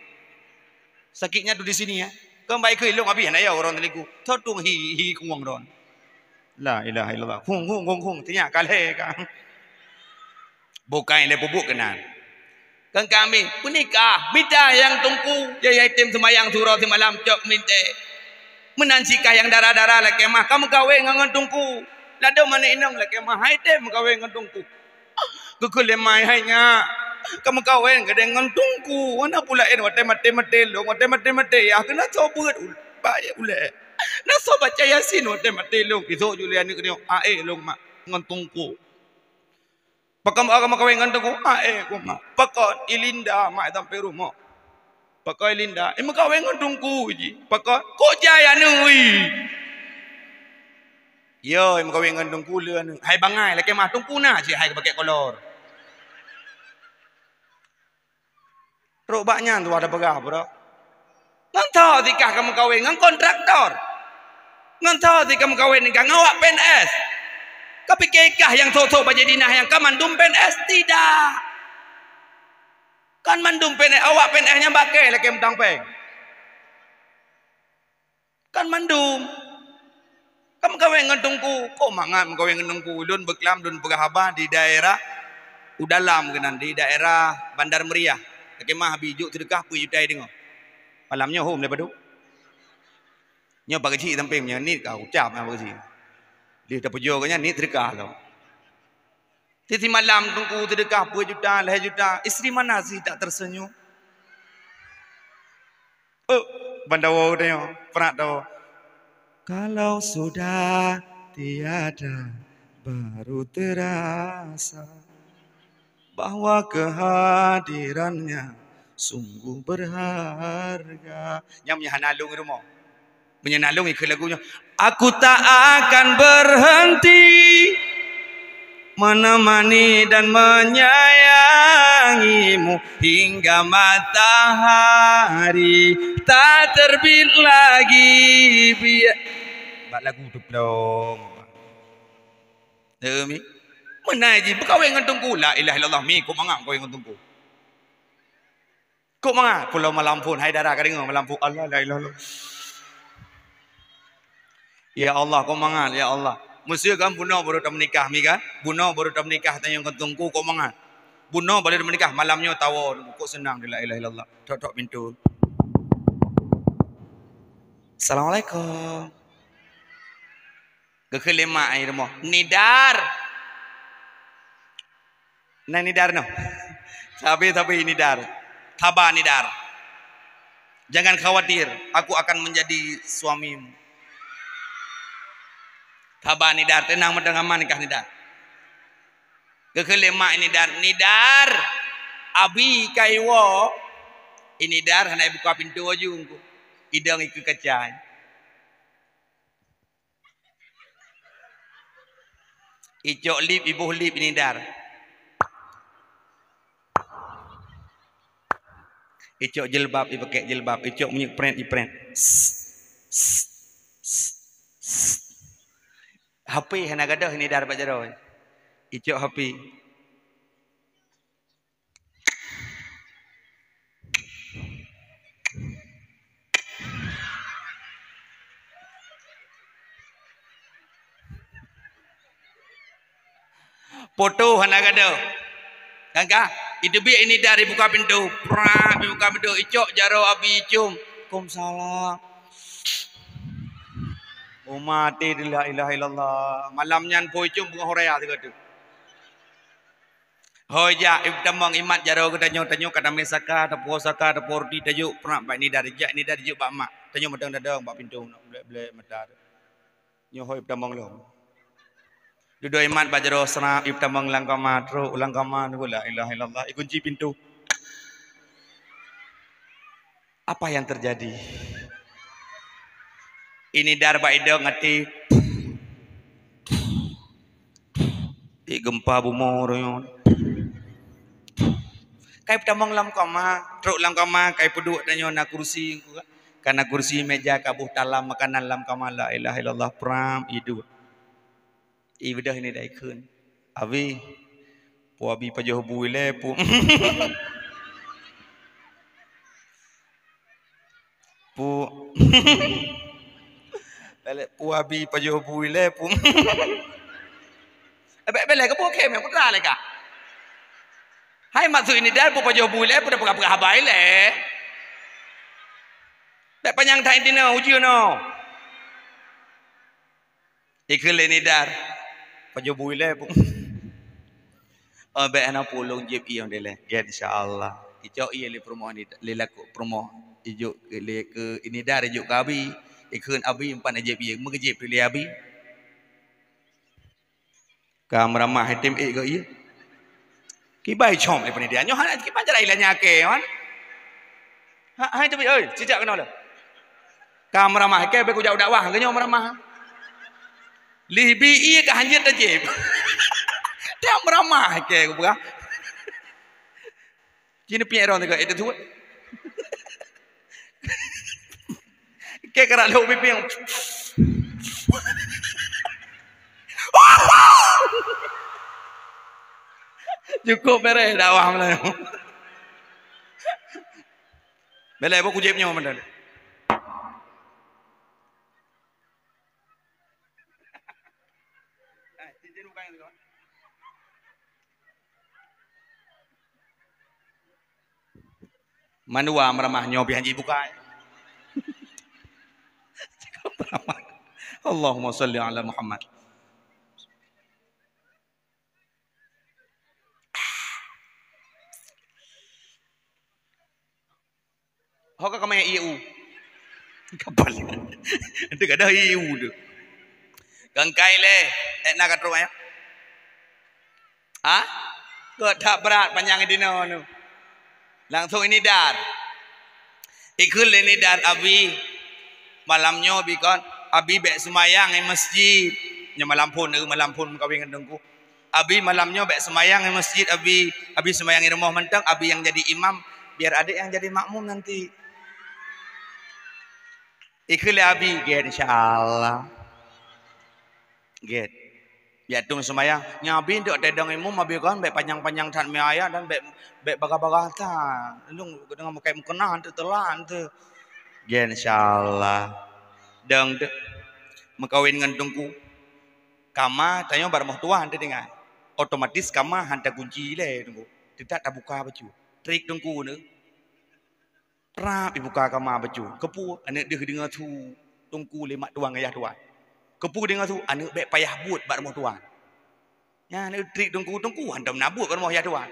Sakitnya tuh di sini ya. Kok mbak ikheun lôn abi hana yo ureueng selingkuh. Tho tueng hi, hi kuwang ron. La ilaha illallah. Hung, hung, hung, hung. Tinyak kalhé ka. Bukai lé peubuet keunan. Kan kami peunikah, mita nyang teungku, ya, ya item seumayang surau simalam cok mintèe. Meunan sikah nyang dara-dara lakèe mah ka meukawen ngon, ngon teungku. Ladôm aneuk inong lakèe mah hai tem meukawen ngon teungku. Geukheun lé mai hai nyak, ka meukawen gadeng ngon teungku. Hana pula en watèe maté-maté lôn, watèe maté-maté yah keunan soe beuet ul-, baik ulèe. Na soe baca Yasin watèe maté lôn, isok ju lé aneuk nyoe, ae lôn mak ngon teungku. Pakon ka meukawen ngon teungku? Ae ku mak. Pakon? I Linda mak sampai rumoh. Pakon i Linda? I meukawen ngon teungku ji. Pakon? Kok jai aneuk i? Yo, i meukawen ngon teungku le aneuk. Hai bangai lakèe mah teungku na cit hai pakèk kolor. Trok bak nyan tuha tapeugah, bro. Ngon tho sikah ka meukawen ngon kontraktor. Ngon tho sikah meukawen ka ngon awak P N S. Ka pike kah nyang thok-thok bajèe dinah nyang ka mandum P N S? Tidak. Kan mandum P N S, awak P N S nyang bakée lakée mutang péng. Kan mandum. Kan meukawen ngon teungku. Kok mangat meukawen ngon teungku? Lôn beuklam, lôn peugah haba di daerah Udalam keunan, di daerah Bandar Meriah. Lakée mah abi jok seudeukah peuet juta deungoe. Malam nyoe hom lé padub. Nyoe pageuchik sampéng nyoe niet ka ucap nyang pageuchik. Lheueh tapujoe geuh nyan niet seudeukah lom. Sisi malam teungku seudeukah peuet juta, lhée juta. Istri mana sih tak tersenyum? Oh, bandawa udah nyoe, prak tawa. Kalau sudah tiada, baru terasa bahwa kehadirannya sungguh berharga. Nyam nyang hana lôn rumoh. Meunyoe na lôn ikheun lagu nyoe, "Aku tak akan berhenti menemani dan menyayangimu hingga matahari tak terbit lagi." Biar bak lagu tu plong. Eh, mi. Meunan ji beukawen ngon teungku. La ilaha illallah, mi, kok mangat beukawen ngon teungku. Kok mangat? Pulo malam phon, hai dara ka deungoe malam phon. Allah, la ilaha illallah. Ya Allah, kok mangat, ya Allah. Meuseu kan bunoe baru tameunikah mi kan? Bunoe baru tameunikah tanyong keu teungku kok mangat. Bunoe baru tameunikah malam nyoe tawoe, kok seunang di la ilaha illallah. Tok-tok pintu. Assalamualaikum. Geukheun lé mak ai rumoh, "Nidar." Nah, nidar noh. Sabe-sabe nidar. Saba nidar. "Jangan khawatir, aku akan menjadi suamimu." Saba nidar, teunang meuteungaman nikah nidar. Geukheun lé mak nidar, "Nidar, abi ka iwoe." Inidar hana ibuka pintoe laju. Idong ikeue kaca. Icok lip, iboh lip Inidar. Icok jilbab, ipakèk jilbab. Icok minyeuk prèt, iprèt. H P hana gadôh Inidar bak jaroe. Icok H P. Poto hana gadôh. Kan ka? Iteubiet Inidar ibuka pintoe. Prak, ibuka pintoe. Icok jaroe abi icum. Waalaikumsalam. Oh, maté di la ilaha illallah. Malam nyan po icum beungoh raya sigoe teuk. Hôi jak, ipeutamong imat jaroe geutanyoe, tanyoe ka tamè saka, tapuwoe saka, tapuwoe ruti, tajok prak bak Inidar, jak Inidar jijok bak mak. Tanyoe mantong tadong bak pintoe, blek-blek mata. Nyoe hôi ipeutamong lom. Dudoe imat bak jaroe seurap, ipeutamong lam kama, trok lam kama, la ilaha illallah, ikunci pintoe. Apa yang terjadi? Inidar bak idong até. Ih, gempa bumoe roh nyoe. Kai peutamong lam kama, trok lam kama, kai peuduek tanyoe na kursi. Ka na kursi, meja, ka boh talam makanan lam kama, la ilaha illallah, pram, iduek. Ibeudôh Inidar ikheun. Abi, po abi pajoh bui lé, po. Po. Lé, po abi pajoh bui lé, po. Eh, bèk, bèk lé, keupeue khem, putra lé ka. Hai maksud Inidar, po pajoh bui lé, po dah peugah-peugah haba ilèe. Bèk panyang that inti nyoe, ujeuen nyoe. Ikheun lé Inidar. Pajoh bui lé, Pu. Oh, bèk hana pulông jieb ié dilèe. Gét, insya Allah. Icok ié lé peurumoh ni, lé lakoe peurumoh. Ijok lé keu Inidar, ijok keu abi. Ikheun abi empat jieb ié. Meugeujeb lé abi. Ka meuramah item ék geuh ié. Kibai com lé panitia. Nyoe hana kiban cara ilanya ke, wan. Ha, hai tu, oi, cicak kena le. Ka meuramah ke, be kujak dakwah, ke nyoe meuramah. Lih bi ié ka hanjeuet tajeb. Dah meuramah ke, kupeugah. Jih neupiek droe teuka, eh, teutuet. Kèe karak lhok bipeng. Cukup beres dakwah Meulayu. Belai buku jeb nyoe mantong. Mandua meuramah nyoe pih hanjeuet bukai. Allahumma shalli ala Muhammad. Ho ka kamè ié u. Kapal. Itu kada ié u tu. Gangkai lé. Eh, na ka trok ya. Ha? Kok that brat panyang dinoe tu. Langsung Inidar. Ikheun lé Inidar, Abi. Malam nyoe bikon, Abi bèk seumayang i masjid. Nyoe malam phon, eh, malam phon meukawen ngon Teungku. Abi malam nyoe bèk seumayang i masjid, Abi. Abi seumayang i rumoh mantong, Abi nyang jadi imam, biar adek nyang jadi makmum nanti. Ikheun lé Abi, gét, insya Allah. Gét. Biar tueng seumayang. Nyan Abi untuk tadong imum, Abi kan bèk panyang-panyang that meuayat dan bèk, bèk bagah-bagah that. Lôn deungon meukai meukeunah tu telat tu. Gét, insya Allah. Dong tu. Meukawen ngon Teungku. Kama tanyoe bak rumoh tuan teutinggai. Otomatis kama han takunci lé Teungku. Teutap tabuka bacut. Trik Teungku nyoe. Trap ibuka kama bacut. Keupeue aneuk deuh deungoe su Teungku lé mak tuan ayah tuan. Keupeue deungoe su aneuk bèk payah buet bak rumoh tuan. Nyan aneuk trik Teungku, Teungku hantom na buet bak rumoh ayah tuan.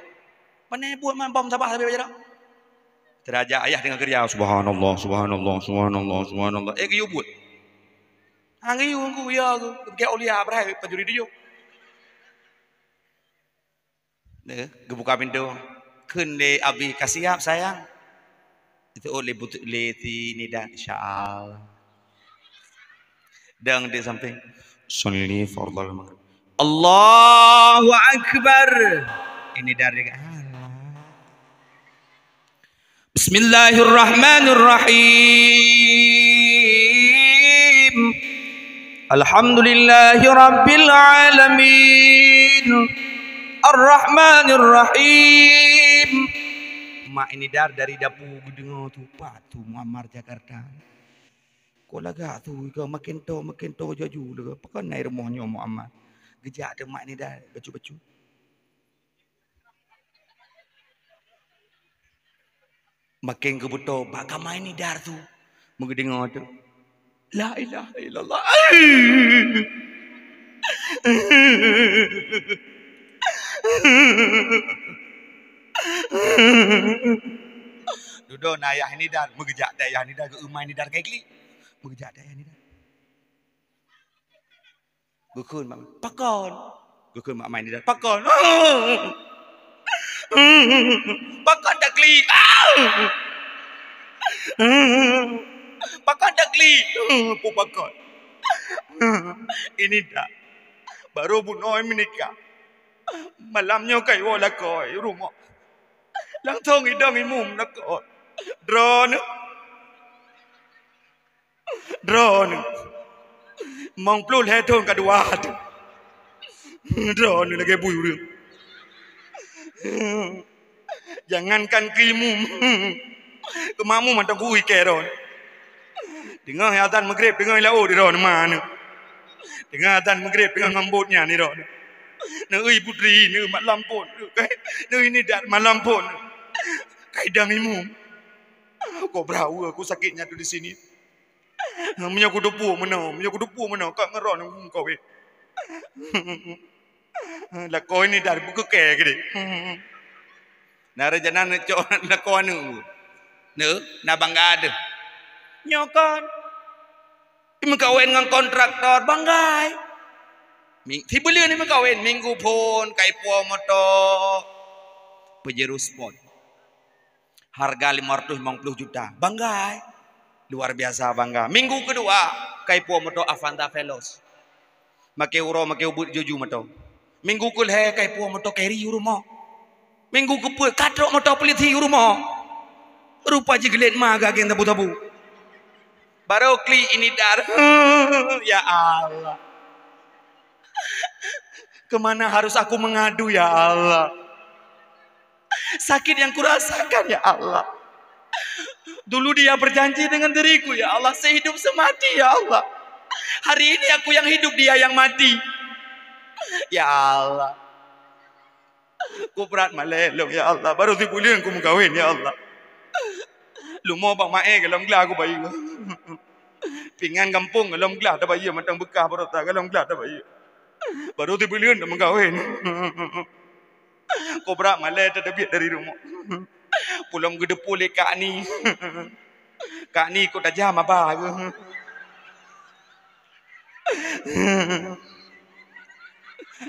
Pane buet man bom sabah sabe bajarang. Teudeungoe ayah deungoe keuriau, "Subhanallah, subhanallah, subhanallah, subhanallah." Eh, geuyue buet. Hang geuyue Teungku, ya, geuyue. Keu aulia, beurai pancuri tujoh. Deh, geubuka pintoe. Kheun lé Abi, "Ka siap, sayang?" Itu oh, lé but-, lé si Nida, insya Allah. Dan di samping, sholli fardhal maghrib. Allahu Akbar. Ini dari, alah. Bismillahirrahmanirrahim. Alhamdulillahi rabbil alamin. Arrahmanirrahim. Mak Ini Dar dari dapur geudeungoe tu, pat tu Muammar Jakarta. Kok lagak tu, ka makin to, makin to jaju lagak. Pakon na i rumoh nyoe Muammar? Geujak teuk Mak Ini Dar, bacut-bacut. Makin geubeutôi bak kama Ini Dar tu. Meugeudeungoe tu, la ilaha illallah. Dudoe na ayah Ini Dar, meugeujak teuh ayah Ini Dar, geueu ma Ini Dar kai klik. Meugeujak teuh ayah Ini Dar. Geukheun mak, pakon? Geukheun mak Ini Dar, pakon? Pakon taklik? Pakon taklik? Peue pakon? Ini Dar, barô bunoe meunikah. Malam nyoe ka iwoe lakoe rumoh. Langsong idong imum lakoe. Droeneuh. Droeneuh. Limong ploh lhèe thôn ka dua teuh. Droeneuh lagèe bui ureueng. Jangankan keu imum. Keu makmum mantong kuui kèe droeneuh. Teungoh azan Maghrib, teungoh laôt droeneuh ma nyoe. Teungoh azan Maghrib, teungoh ngambot nyan droeneuh. Neueu putri, neueu mak lampôt, neueu Ini Dar mak lampôt. Ka idong imum. Kok brat ueh ku sakét nyan tu di sini. Meunyoe kuteupue meunoe, meunyoe kuteupue meunoe, ka ngon droeneuh meukawen. Lakoe Ini Dar bukeuke keudeh. Na rencana neucok lakoe aneuk. Neu, na bangga deuh. Nyoe kon. Meukawen ngon kontraktor, banggai. Mi-, sibuleuen meukawen, minggu phôn, ka ipuwoe moto Pajero Sport. Harga lima ratus lima puluh juta. Bangga, eh? Luar biasa bangga. Minggu keudua, ka ipuwoe moto Avanza Veloz. Makai uroe, makai ubit juju moto. Minggu keulhèe, ka ipuwoe moto Carry u rumoh. Minggu keupeuet, ka trok moto polisi u rumoh. Rupa jih gleh ma gageng tabu-tabu. Barô klik Ini Dar. Ya Allah. Kemana harus aku mengadu, ya Allah? Sakit yang kurasakan, ya Allah. Dulu dia berjanji dengan diriku, ya Allah, sehidup semati, ya Allah. Hari ini aku yang hidup, dia yang mati. Ya Allah. Kok brat malèe lôn, ya Allah. Barô sibuleuen kumeukawen, ya Allah. Leumo bak maé golom glah kubayeue. Pingan gampông golom glah tabayeue, mantong beukah barô ta golom glah tabayeue. Barô sibuleuen tameukawen. Kok brat malèe tateubiet dari rumoh. Pulom geudeupue lé Kak Ni. Kak Ni kok tajam haba geuh.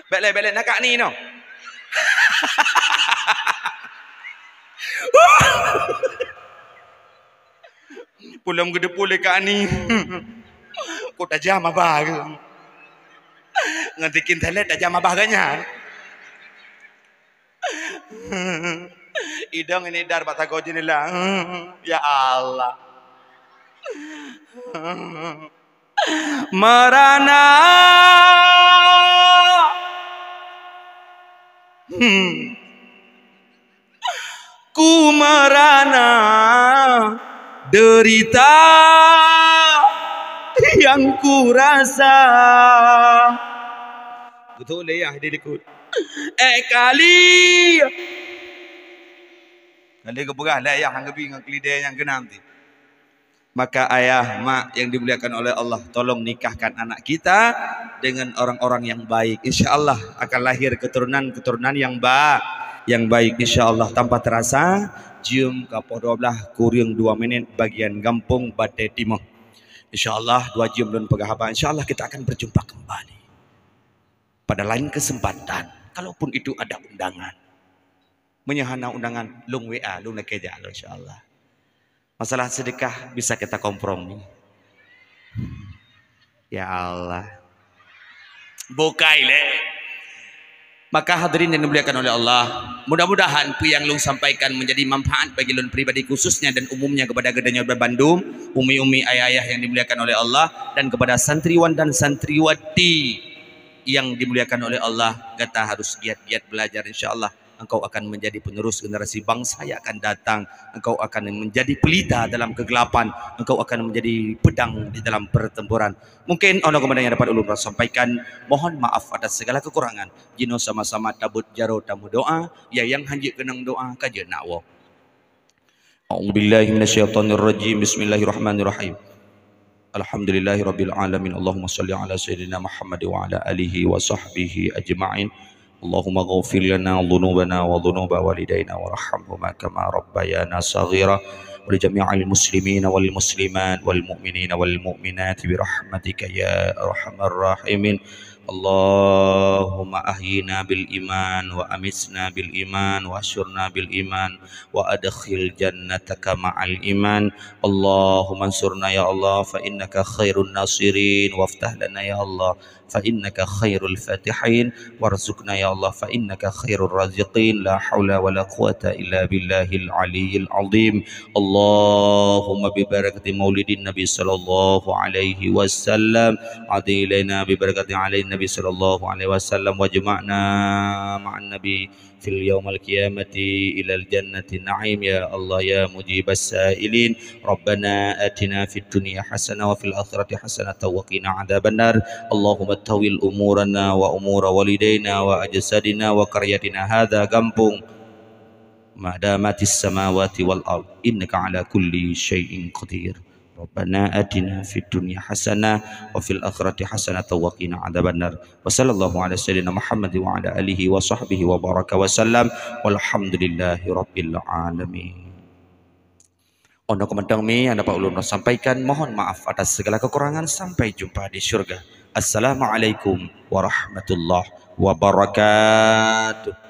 Bèk lé, bèk lé, na Kak Ni noh. Pulom geudeupue lé Kak Ni. Kok tajam haba geuh. Ngon sikin telet tajam haba geuh nyan. Idong Ini Dar bak sagoe jeundela. Ya Allah. Merana. Hmm. Ku merana derita yang ku rasa. Beutôi lé yah di likot. Eh, kali. Kali geupeugah lé yah nyang geubi ngon keulidèe nyang keunam tadi. Maka ayah, mak yang dimuliakan oleh Allah, tolong nikahkan anak kita dengan orang-orang yang baik. Insya Allah akan lahir keturunan-keturunan yang ba-, yang baik. Insya Allah tanpa terasa, jeuem ka poh dua belas kureueng dua minit bagian gampông Batèe Timoh. Insya Allah dua jeuem lôn peugah haba. Insya Allah kita akan berjumpa kembali pada lain kesempatan. Kalaupun itu ada undangan. Meunyoe hana undangan, lôn W A, lôn lakèe jak lôn, insya Allah. Masalah sedekah bisa kita kompromi. Ya Allah. Bukai lé. Maka hadirin yang dimuliakan oleh Allah, mudah-mudahan peue nyang lôn sampaikan menjadi manfaat bagi lôn pribadi khususnya dan umumnya kepada geutanyoe bandum, umi-umi, ayah-ayah yang dimuliakan oleh Allah, dan kepada santriwan dan santriwati yang dimuliakan oleh Allah. Gata harus giat-giat belajar, insya Allah engkau akan menjadi penerus generasi bangsa yang akan datang. Engkau akan menjadi pelita dalam kegelapan. Engkau akan menjadi pedang di dalam pertempuran. Mungkin ono keumadan nyang dapat ulôn sampaikan. Mohon maaf atas segala kekurangan. Jinoe sama-sama tabeuet jaroe tameudoa. Ya nyang hanjeuet keunong doa, ka jeuet nak woe. A'udzubillahi minasyaitonirrajim. Bismillahirrahmanirrahim. Alhamdulillahirabbil alamin. Allahumma shalli ala sayyidina Muhammad wa ala alihi wa sahbihi ajma'in. Allahumma ghfir lana dzunubana wa dzunuba walidaina warhamhuma kama rabbayana shaghira. Wa li jami'il muslimina wal muslimat wal mu'minina wal mu'minat bi rahmatika ya arhamar rahimin. Allahumma ahyina bil iman wa amitna bil iman wa ahsyurna bil iman wa adkhil jannataka ma'al iman. Allahumma ansurna ya Allah fa innaka khairun nasirin waftah lana ya Allah fa innaka khairul fatihin warzuqna ya Allah fa innaka khairur raziqin. La haula wala quwata illa billahil aliyyil azim. Allahumma bi barakati maulidin nabi sallallahu alaihi wasallam, a'di ilaina bi barakati alin nabi sallallahu alaihi wasallam wajma'na ma'an nabi fil yaumal qiyamati ilal jannati na'im ya Allah ya mujibas sailin. Rabbana atina fid dunya hasanah wa fil akhirati hasanah wa qina adzabannar. Allahumma tawil umurana wa umura walidaina wa ajsadina wa qaryatina hadza gampung ma damatis samawati wal ard innaka ala kulli syai'in qadir. Rabbana atina fid dunya hasanah wa fil akhirati hasanah wa qina adzabannar. Wa sallallahu ala sayyidina Muhammad wa ala alihi wa sahbihi wa baraka wa sallam. Walhamdulillahi rabbil alamin. Ono keumadan mi nyang dapat ulôn sampaikan. Mohon maaf atas segala kekurangan. Sampai jumpa di syurga. Assalamualaikum warahmatullahi wabarakatuh.